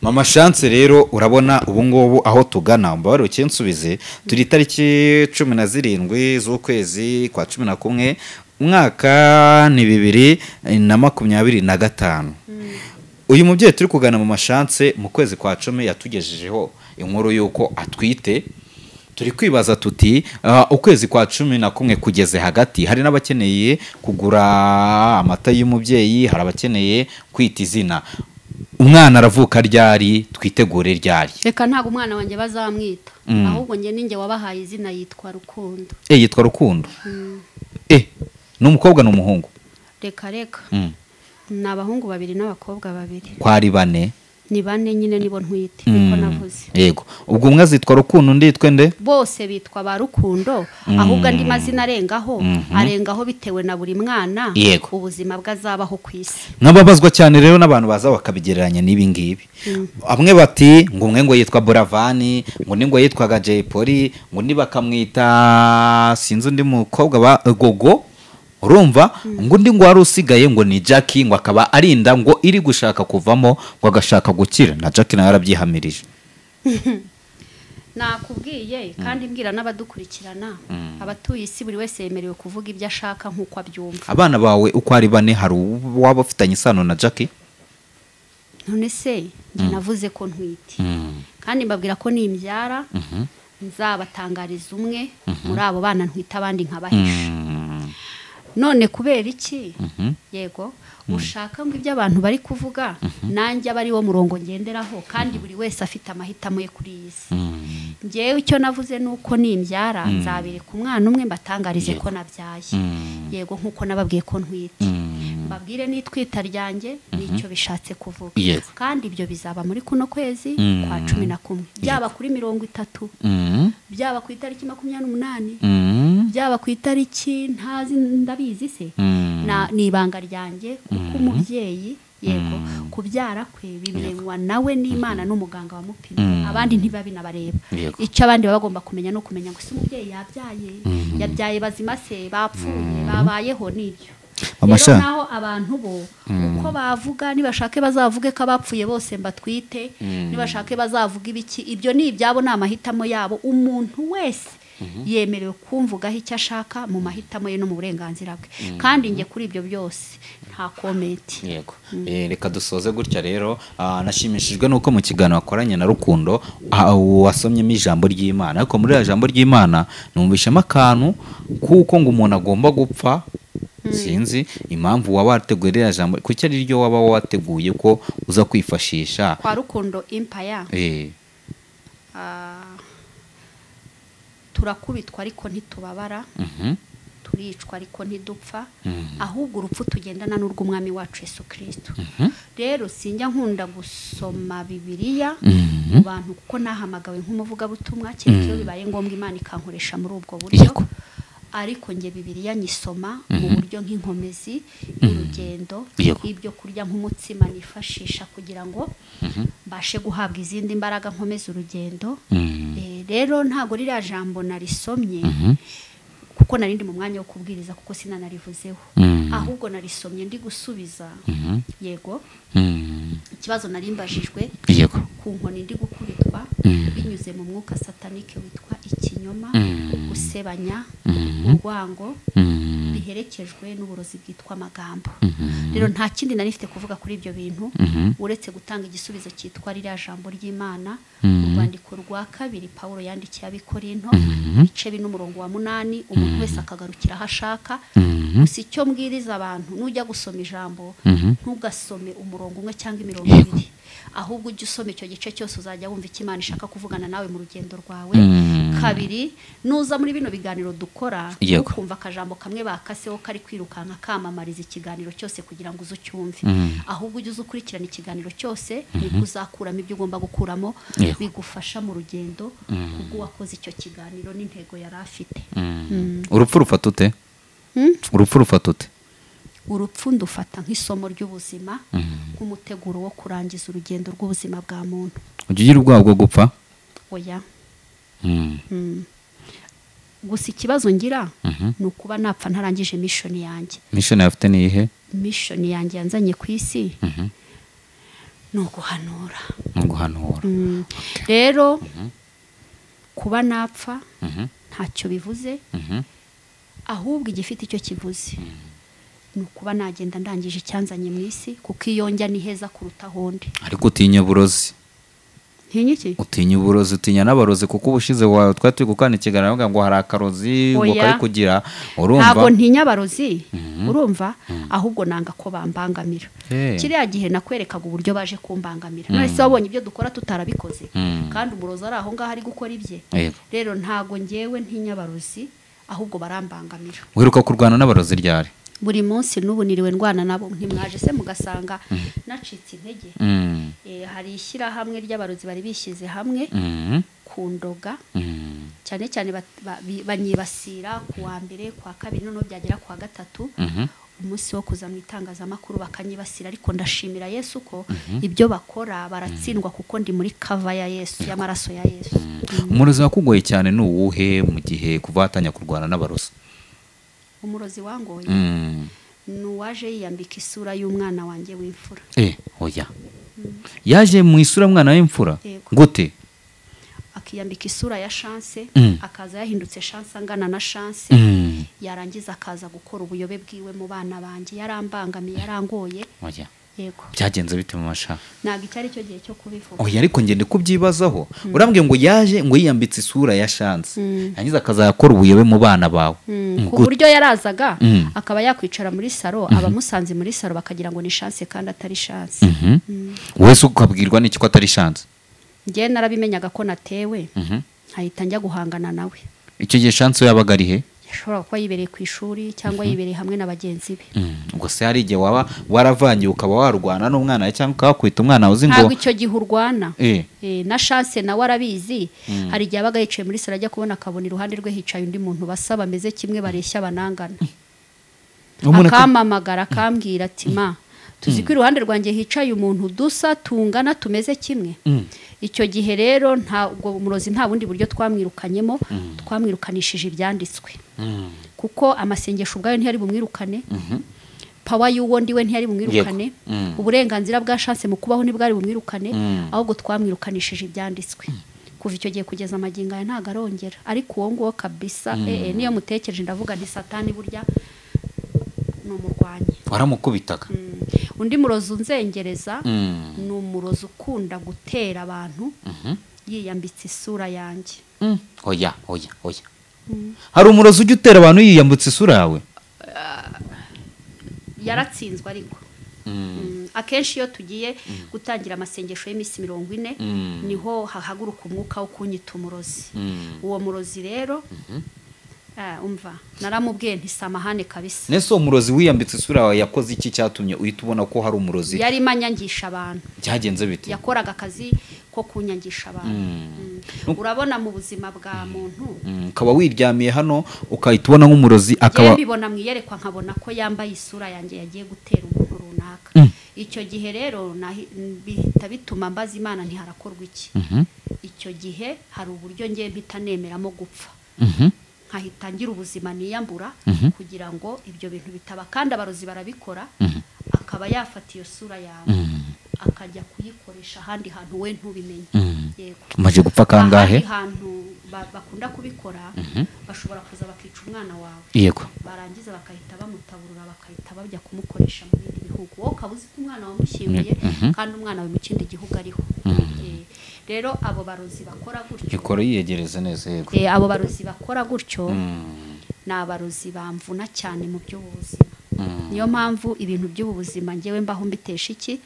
Mama Chance, rero urabona ubu ngubu aho tugana, mbabare ukinsubize, turi itariki 17 z'ukwezi kwa 11 umwaka ni 2025. Uyu mubyeyi turi kugana Mama Chance mu kwezi kwa 10 yatugejejeho inkuru yuko atwite. Turi kwibaza tuti ukwezi kwa 11 kugeze hagati, hari n'abakeneye kugura amata y'umubyeyi, hari abakeneye kwita izina. Umwana aravuka ryari? Twitegure ryari? Reka ntago umwana wanjye bazamwita, ahubwo nge ninjye wabahaye izina, yitwa Rukundo. Yitwa Rukundo. Ni umukobwa n'umuhungu? Reka reka. Ni abahungu babiri n'abakobwa babiri. Kwari bane? Ni bane nyine nibo ntwite, niko navuze. Yego. Ubwo umwe azitwa Rukundo undi yitwa nde? Bose bitwa ba Rukundo, ahubwo andi mazina arengaho, arengaho bitewe na buri mwana ubuzima bwazabaho ku isi. Nkababazwa cyane rero n'abantu baza bakabigereranya n'ibi ngibi. Amwe bati ngo umwe ngo yitwa Boravani, ngo undi ngo yitwaga Jay Polly, ngo undi bakamwita sinzi undi mukobwa ba Gogo. Urumva ngo undi ngo wari usigaye ngo ni Jackie, ngo akaba arinda ngo iri gushaka kuvamo ngo agashaka gukira, na Jackie nawe yarabyihamirije. Nakubwiye kandi mbwira n'abadukurikirana, abatuye isi buri wese yemerewe kuvuga ibyo ashaka nkuko abyumva. Abana bawe uko ari bane hari waba ufitanye isano na Jackie? None se njye navuze ko ntwite, kandi mbabwira ko nimbyara nzabatangariza umwe muri abo bana ntwite, abandi nkabahisha. None kubera iki? Yego, ushaka ngo ibyo abantu bari kuvuga nanjye abari wo murongo ngenderaho, kandi buri wese afite amahitamo ye kuri iyi si. Njyewe icyo navuze nuko nimbyara nzabereka umwana umwe mbatangarize ko nabyaye. Yego, nkuko nababwiye ko ntwite, mbabwire n'itwita ryanjye nicyo bishatse kuvuga. Kandi ibyo bizaba muri kuno kwezi kwa 11, byaba kuri 30, byaba ku itariki 28, byaba ku itariki ntazi ndabizi se, ni ibanga ryanjye kuko umubyeyi yego kubyara kwe bimenywa nawe n'Imana n'umuganga wamupimye, abandi ntibabinabareba. Icyo abandi baba bagomba kumenya no kumenya ngo se umubyeyi yabyaye, yabyaye bazima se, bapfuye, babayeho, nibyo. Rero naho abantu bo uko bavuga, nibashake bazavuge ko abapfuye bose mbatwite, nibashake bazavuga ibiki, ibyo ni ibyabo, ni amahitamo yabo. Umuntu wese yemerewe kumvugaho icyo ashaka mu mahitamo ye no mu burenganzira bwe, kandi njye kuri ibyo byose nta comment. Yego. Reka dusoze gutya rero. Nashimishijwe nuko mu kiganiro wakoranye na Rukundo wasomyemo ijambo ry'Imana, ariko muri ijambo ry'Imana numvishemo akantu kuko ngo umuntu agomba gupfa Sinzi impamvu waba wateguye ririya jambo, kuki ari ryo waba wateguye ko uza kwifashisha kwa Rukundo Empire. Turakubitwa ariko ntitubabara, turicwa ariko ntidupfa, ahubwo urupfu tugendana n'urw'umwami wacu Yesu Kristo. Rero sinjya nkunda gusoma Bibiliya mu bantu kuko nahamagawe nk'umuvugabutumwa, kereka iyo bibaye ngombwa Imana ikankoresha muri ubwo buryo. Ariko nge Bibiliya nyisoma mu buryo nk'inkomezi y'urugendo, ibyo kurya nk'umutsima nifashisha kugira ngo mbashe guhabwa izindi mbaraga nkomeza urugendo. Rero ntago ririya jambo narisomye kuko narindi mu mwanya wo kubwiriza, kuko sinanarivuzeho, ahubwo narisomye ndi gusubiza yego ikibazo narimbajijwe ku nkoni ndi gukubitwa binyuze mu mwuka satanike witwa ikinyoma, gusebanya, urwango biherekejwe n'uburozi bwitwa amagambo. Rero nta kindi nari mfite kuvuga kuri ibyo bintu uretse gutanga igisubizo cyitwa ririya jambo ry'Imana mu rwandiko rwa kabiri Paulo yandikiye ab'Ikorinto ibice 2 n'umurongo wa 8, umuntu wese akagarukira aho ashaka. Gusa icyo mbwiriza abantu, nujya gusoma ijambo ntugasome umurongo umwe cyangwa imirongo ibiri, ahubwo ujye usoma icyo gice cyose, uzajya wumva icyo Imana ishaka kuvugana nawe mu rugendo rwawe. Kabiri, nuza muri bino biganiro dukora ukumva akajambo kamwe bakaseho kari kwirukanka kamamariza ikiganiro cyose kugira ngo uze ucyumve, ahubwo ujye ukurikirana ikiganiro cyose, nibwo uzakuramo ibyo ugomba gukuramo bigufasha mu rugendo kubwo wakoze icyo kiganiro n'intego yari afite. Urupfu rufata ute? Urupfu rufata ute? Urupfu ndufata nk'isomo ry'ubuzima, nk'umuteguro wo kurangiza urugendo rw'ubuzima bwa muntu. Ujya ugira ubwoba bwo gupfa? Oya. Gusa ikibazo ngira ni ukuba napfa ntarangije mission yanjye. Mission yawe ufite ni iyihe? Mission yanjye yanzanye ku isi ni uguhanura. Ni uguhanura. Rero kuba napfa ntacyo bivuze, ahubwo igifite icyo kivuze ni ukuba nagenda ndangije icyanzanye mu isi, kuko iyo njya ni heza kuruta ahondi. Ariko utinya uburozi? Ntinya iki? Utinya uburozi, utinya n'abarozi, kuko ubushize wawe twari turi gukana ikiganiro bavuga ngo hari akarozi ngo kari kugira, urumva? Ntabwo ntinya abarozi, urumva, ahubwo nanga ko bambangamira. Kiriya gihe nakwerekaga uburyo baje kumbangamira. None se wabonye ibyo dukora tutarabikoze, kandi umurozi ari aho ngaho ari gukora ibye. Rero ntago ngewe ntinya abarozi, ahubwo barambangamira. Uheruka kurwana n'abarozi ryari? Buri munsi n'ubu niriwe ndwana nabo, ntimwaje se mugasanga nacitse intege. Hari ishyirahamwe ry'abarozi bari bishyize hamwe ku ndoga, cyane cyane banyibasira ku wa mbere, ku wa kabiri, noneho byagera ku wa gatatu umunsi wo kuza mu itangazamakuru bakanyibasira. Ariko ndashimira Yesu ko ibyo bakora baratsindwa, kuko ndi muri kava ya Yesu, y'amaraso ya Yesu. Umurozi wakugoye cyane ni uwuhe mu gihe kuva watanya kurwana n'abarozi? Umurozi wangoye ni uwaje yiyambika isura y'umwana wanjye w'imfura. Oya. Yaje mu isura mwana w'imfura? Gute? Akiyambika isura ya Chance, akaza yahindutse Chance angana na Chance, yarangiza akaza gukora ubuyobe bwiwe mu bana banjye. Yarambangamiye, yarangoye. Oya. Yego. Byagenze bite mu masha? Ntabwo icyari cyo gihe cyo kubivuga. Oya, ariko ngende kubyibazaho. Urambwiye ngo yaje ngo yiyambitse isura ya Chance, yangiza akazakora ubuyobe mu bana bawe. Ku buryo yarazaga akaba yakwicara muri salo, abamusanze muri salo bakagira ngo ni Chance kandi atari Chance. Wese ukabwirwa n'iki ko atari Chance? Nge narabimenyaga ko natewe, nkahita njya guhangana nawe. Icyo gihe Chance yabaga ari he? Yashobora kuba yibereye ku ishuri cyangwa yibereye hamwe na bagenzi be. Ubwo se hari igihe waba waravangiye ukaba warwana n'umwana cyangwa ukakwita umwana uzi ngo ntabwo icyo gihe urwana. Na Chance nawe arabizi. Hari igihe abaga yicaye muri salo ajya kubona akabona iruhande rwe hicaye undi muntu basa bameze kimwe bareshya banangana. Akampamagara akambwira ati ma tuzi ko iruhande rwanjye hicaye umuntu dusa tungana tumeze kimwe. Icyo gihe rero ntabwo umurozi nta bundi buryo twamwirukanyemo, twamwirukanishije ibyanditswe. Kuko amasengesho ubwayo ntiyari bumwirukane, power y'uwo ndiwe ntiyari bumwirukane, uburenganzira bwa Chance mu kubaho ntibwari bumwirukane, ahubwo twamwirukanishije ibyanditswe. Kuva icyo gihe kugeza amagingo aya ntago arongera. Ariko uwo nguwo kabisa, niyo mutekereje ndavuga nti Satani burya ni umurwanyi. Waramukubitaga? Undi murozi unzengereza ni umurozi ukunda gutera abantu yiyambitse isura yanjye. Oya, oya, oya. Hari umurozi ujya utera abantu yiyambitse isura yawe? Yaratsinzwe ariko. Akenshi iyo tugiye gutangira amasengesho y'iminsi 40 niho hahaguruka umwuka wo kunyita umurozi. Uwo murozi rero umva naramubwiye nti samahane kabisa. Nese uwo murozi wiyambitse isura yawe yakoze iki cyatumye uhita ubona ko hari umurozi? Yari manyangisha abantu. Byagenze bite? Yakoraga akazi ko kunyangisha abantu. Urabona mu buzima bwa muntu ukaba wiryamiye hano ukahita ubona nk'umurozi akaba mbibona mwiyerekwa nkabona ko yambaye isura yanjye yagiye gutera umuntu runaka. Icyo gihe rero bihita bituma mbaza Imana nti harakorwa iki. Icyo gihe hari uburyo ngiye mpita nemeramo gupfa. Nkahita ngira ubuzima niyambura kugira ngo ibyo bintu bitaba. Kandi abarozi barabikora, akaba yafata iyo sura yawe akajya kuyikoresha ahandi hantu we ntubimenye. Yego. Umaze gupfa kangahe? Ahandi hantu bakunda kubikora, bashobora kuza bakica umwana wawe. Yego. Barangiza bakahita bamutaburura bakahita bajya kumukoresha mu bindi bihugu. Wowe ukaba uzi ko umwana wamushyinguye kandi umwana we mu kindi gihugu ariho. Rero abo barozi bakora gutyo. Ikoro yiyegereza neza. Yego. Abo barozi bakora gutyo ni abarozi bamvuna cyane mu by'ubuzima. Niyo mpamvu ibintu by'ubuzima ngewe mbaho mbitesha iki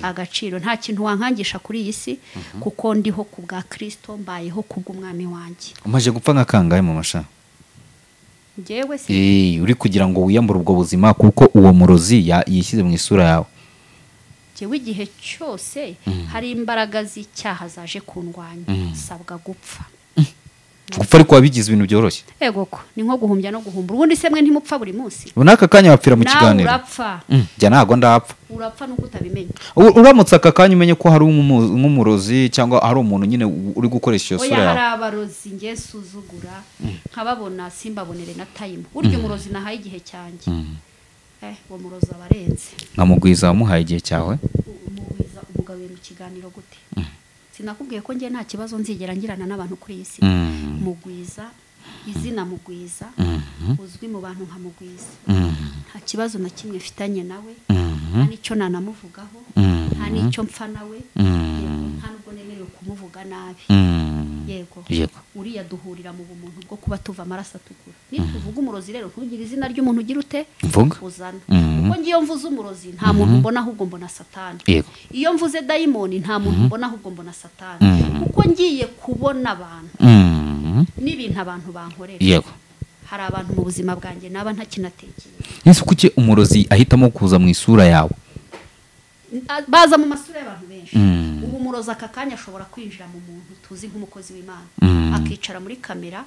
agaciro. Nta kintu wankangisha kuri iyi si kuko ndiho ku bwa Kristo, mbayeho ku bw'umwami wanjye. Umaze gupfa nka kangahe mu masha? Ngewe se uri kugira ngo wiyambure ubwo buzima kuko uwo murozi yishyize mu isura yawe. Ngewe igihe cyose hari imbaraga z'icyaha zaje kundwanya sabwa gupfa. Gupfa ariko wabigize ibintu byoroshye. Yego ko ni nko guhumbya no guhumbura. Ubundi se mwe ntimupfa buri munsi? Unaka kanya wapfira mu kiganiro. Nawe urapfa. Jya ntago ndapfa. Urapfa nuko utabimenya. Uramutse aka kanya umenye ko hari nk'umurozi cyangwa hari umuntu nyine uri gukoresha iyo sura yawe. Oya, hari abarozi nge suzugura nkababona simbabonere na time. Burya umurozi nahaye igihe cyanjye. Uwo murozi abarenze. Nkamugwiza wamuhaye igihe cyawe? Umugwiza umugabe mu kiganiro gute? Sinakubwiye ko ngiye nta kibazo nzigera ngirana n'abantu kuri iyi si. Mugwiza, izina Mugwiza, uzwi mu bantu nka Mugwiza. Nta kibazo na kimwe mfitanye nawe, nta nicyo nanamuvugaho, nta nicyo mpfa nawe, nta nubwo nemerewe kumuvuga nabi. Yego. Uriya duhurira mu bumuntu bwo kuba tuva amaraso atukura. Nituvuga umurozi rero ntugire izina ry'umuntu ugira ute? Uzana. Kuko ngiyo mvuze umurozi nta muntu mbona ahubwo mbona Satani. Iyo mvuze dayimoni nta muntu mbona ahubwo mbona Satani. Kuko ngiye kubona abantu n'ibintu abantu bankorera. Yego. Hari abantu mu buzima bwanjye naba ntakinatekereza. Ese kuki umurozi ahitamo kuza mu isura yawe? Baza mu masura y'abantu benshi. Ubu umurozi aka kanya ashobora kwinjira mu muntu tuzi nk'umukozi w'Imana, akicara muri kamera,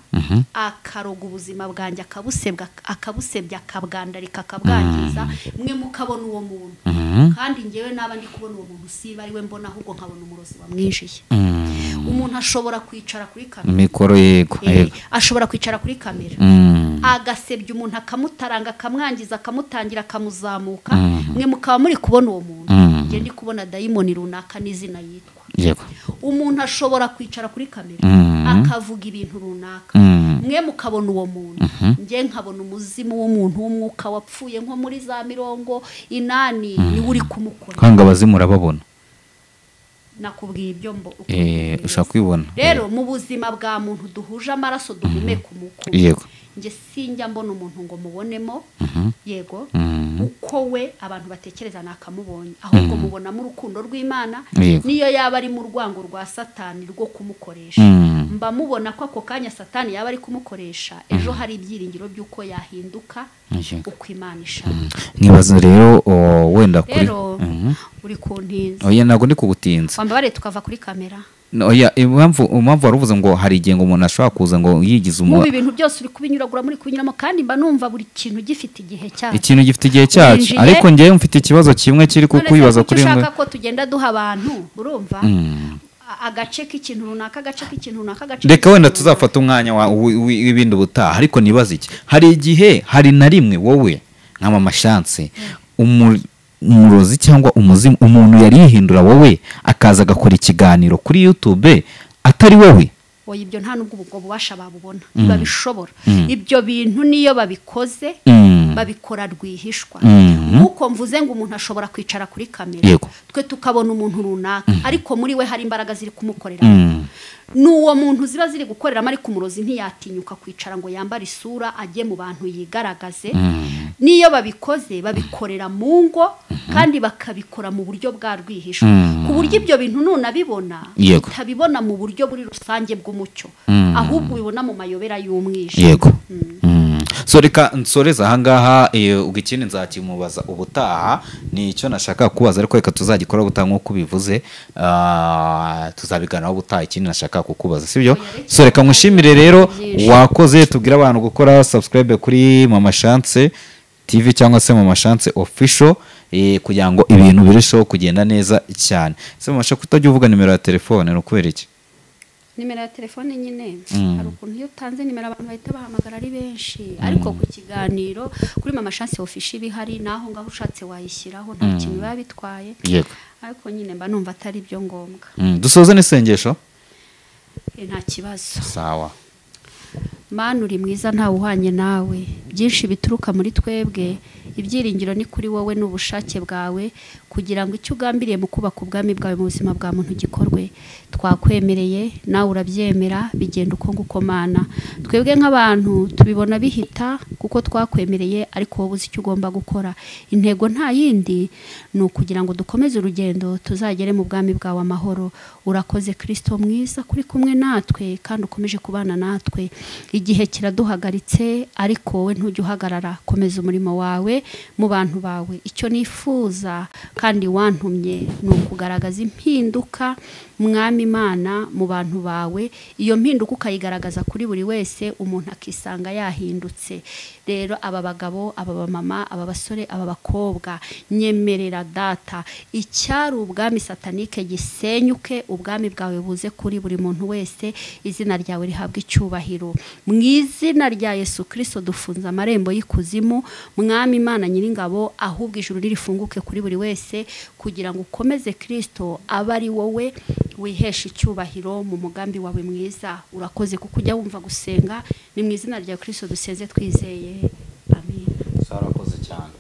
akaroga ubuzima bwanjye, akabusebya, akabwandarika, akabwangiza, mwe mukabona uwo muntu. Kandi ngewe naba ndi kubona uwo muntu siba ari we mbona ahubwo nkabona umurozi wamwinjiye. Umuntu ashobora kwicara kuri kamera, mikoro. Yego. Ashobora kwicara kuri kamera agasebya umuntu, akamutaranga, akamwangiza, akamutangira, akamuzamuka, mwe mukaba muri kubona uwo muntu. Nge ndi kubona dayimoni runaka n'izina yitwa. Yego. Umuntu ashobora kwicara kuri kamera akavuga ibintu runaka, mwe mukabona uwo muntu. Nge nkabona umuzimu w'umuntu w'umwuka wapfuye nko muri za 80 niwe uri kumukora. Kanga abazimu urababona. Nakubwiye ibyo mbo ushaka kwibona. Rero mu buzima bwa muntu duhuje amaraso duhumeka umuko. Yego. Nge sinjya mbona umuntu ngo mubonemo. Yego. Uko we abantu batekereza nakamubonye, ahubwo mubonamo urukundo rw'Imana, niyo yaba ari mu rwango rwa Satani rwo kumukoresha. Mba mubona ko ako kanya Satani yaba ari kumukoresha, ejo hari ibyiringiro by'uko yahinduka uko Imana ishaka. Nibaza rero wenda kuri uri kuntinza. Oya ntago ndi kugutinza. Wambabare tukava kuri kamera. Oya, impamvu waruvuze ngo hari igihe ngo umuntu ashobora kuza ngo yigize umuntu. Mu bintu byose uri kubinyuragura muri kubinyuramo, kandi mba numva buri kintu gifite igihe cyacyo. Ikintu gifite igihe cyacyo. Ariko ngewe mfite ikibazo kimwe kiri kukwibaza kuri mwe. Ushaka ko tugenda duha abantu, urumva? Agace k'ikintu runaka, agace k'ikintu runaka, agace. Reka wenda tuzafata umwanya w'ibindi ubutaha, ariko nibaza iki. Hari igihe, hari na rimwe wowe nka Mama Chance, umurozi cyangwa umuzimu, umuntu yari yihindura wowe akaza agakora ikiganiro kuri YouTube atari wowe. Oya, ibyo nta nubwo ubwo bubasha babubona, ntibabishobora. Ibyo bintu niyo babikoze babikora rwihishwa. Nkuko mvuze ngo umuntu ashobora kwicara kuri kamera, twe tukabona umuntu runaka, ariko muri we hari imbaraga ziri kumukorera. N'uwo muntu ziba ziri gukoreramo, ariko umurozi ntiyatinyuka kwicara ngo yambare isura ajye mu bantu yigaragaze. Niyo babikoze babikorera mu ngo, kandi bakabikora mu buryo bwa rwihishwa, ku buryo ibyo bintu nunabibona utabibona mu buryo buri rusange bw'umucyo, ahubwo ubibona mu mayobera y'umwijima. Yego. So reka nsoreza ahangaha, ubwo ikindi nzakimubaza ubutaha, ni icyo nashaka kubaza, ariko reka tuzagikora ubutaha nk'uko ubivuze, tuzabiganiraho ubutaha ikindi nashaka kukubaza, sibyo? So reka nkushimire rero, wakoze. Tubwire abantu gukora subscribe kuri Mama Chance TV cyangwa se Mama Chance Official, kugira ngo ibintu birusheho kugenda neza cyane. Se Mama Chance, kutajya uvuga nimero ya telefone ni ukubera iki? Nimero ya telefone nyine hari ukuntu iyo utanze nimero abantu bahita bahamagara ari benshi, ariko ku kiganiro kuri Mama Chance Official bihari, naho ngaho ushatse wayishyiraho, nta kintu biba bitwaye. Yego. Ariko nyine mba numva atari byo ngombwa. Dusoze n'isengesho? Nta kibazo. Sawa. Mana uri mwiza, ntawe uhanye nawe, byinshi bituruka muri twebwe, ibyiringiro ni kuri wowe n'ubushake bwawe, kugira ngo icyo ugambiriye mu kubaka ubwami bwawe mu buzima bwa muntu gikorwe. Twakwemereye nawe urabyemera, bigenda uko nguko Mana. Twebwe nk'abantu tubibona bihita kuko twakwemereye, ariko wowe uzi icyo ugomba gukora. Intego nta yindi ni ukugira ngo dukomeze urugendo tuzagere mu bwami bwawe amahoro. Urakoze Kristo mwiza kuri kumwe natwe kandi ukomeje kubana natwe. Igihe kiraduhagaritse, ariko wowe ntujya uhagarara. Komeza umurimo wawe mu bantu bawe. Icyo nifuza kandi wantumye ni ukugaragaza impinduka, Mwami Imana, mu bantu bawe. Iyo mpinduka ukayigaragaza kuri buri wese, umuntu akisanga yahindutse. Rero aba bagabo, aba bamama, aba basore, aba bakobwa, nyemerera Data, icyari ubwami satanike gisenyuke, ubwami bwawe buze kuri buri muntu wese, izina ryawe rihabwe icyubahiro. Mu izina rya Yesu Kristo dufunze amarembo y'ikuzimu, Mwami Imana nyiringabo, ahubwo ijuru ririfunguke kuri buri wese, kugira ngo ukomeze Kristo abe ari wowe wihesha icyubahiro mu mugambi wawe mwiza. Urakoze kuko ujya wumva gusenga. Ni mu izina rya Kristo dusenze twizeye. Amen. Sarakoze cyane.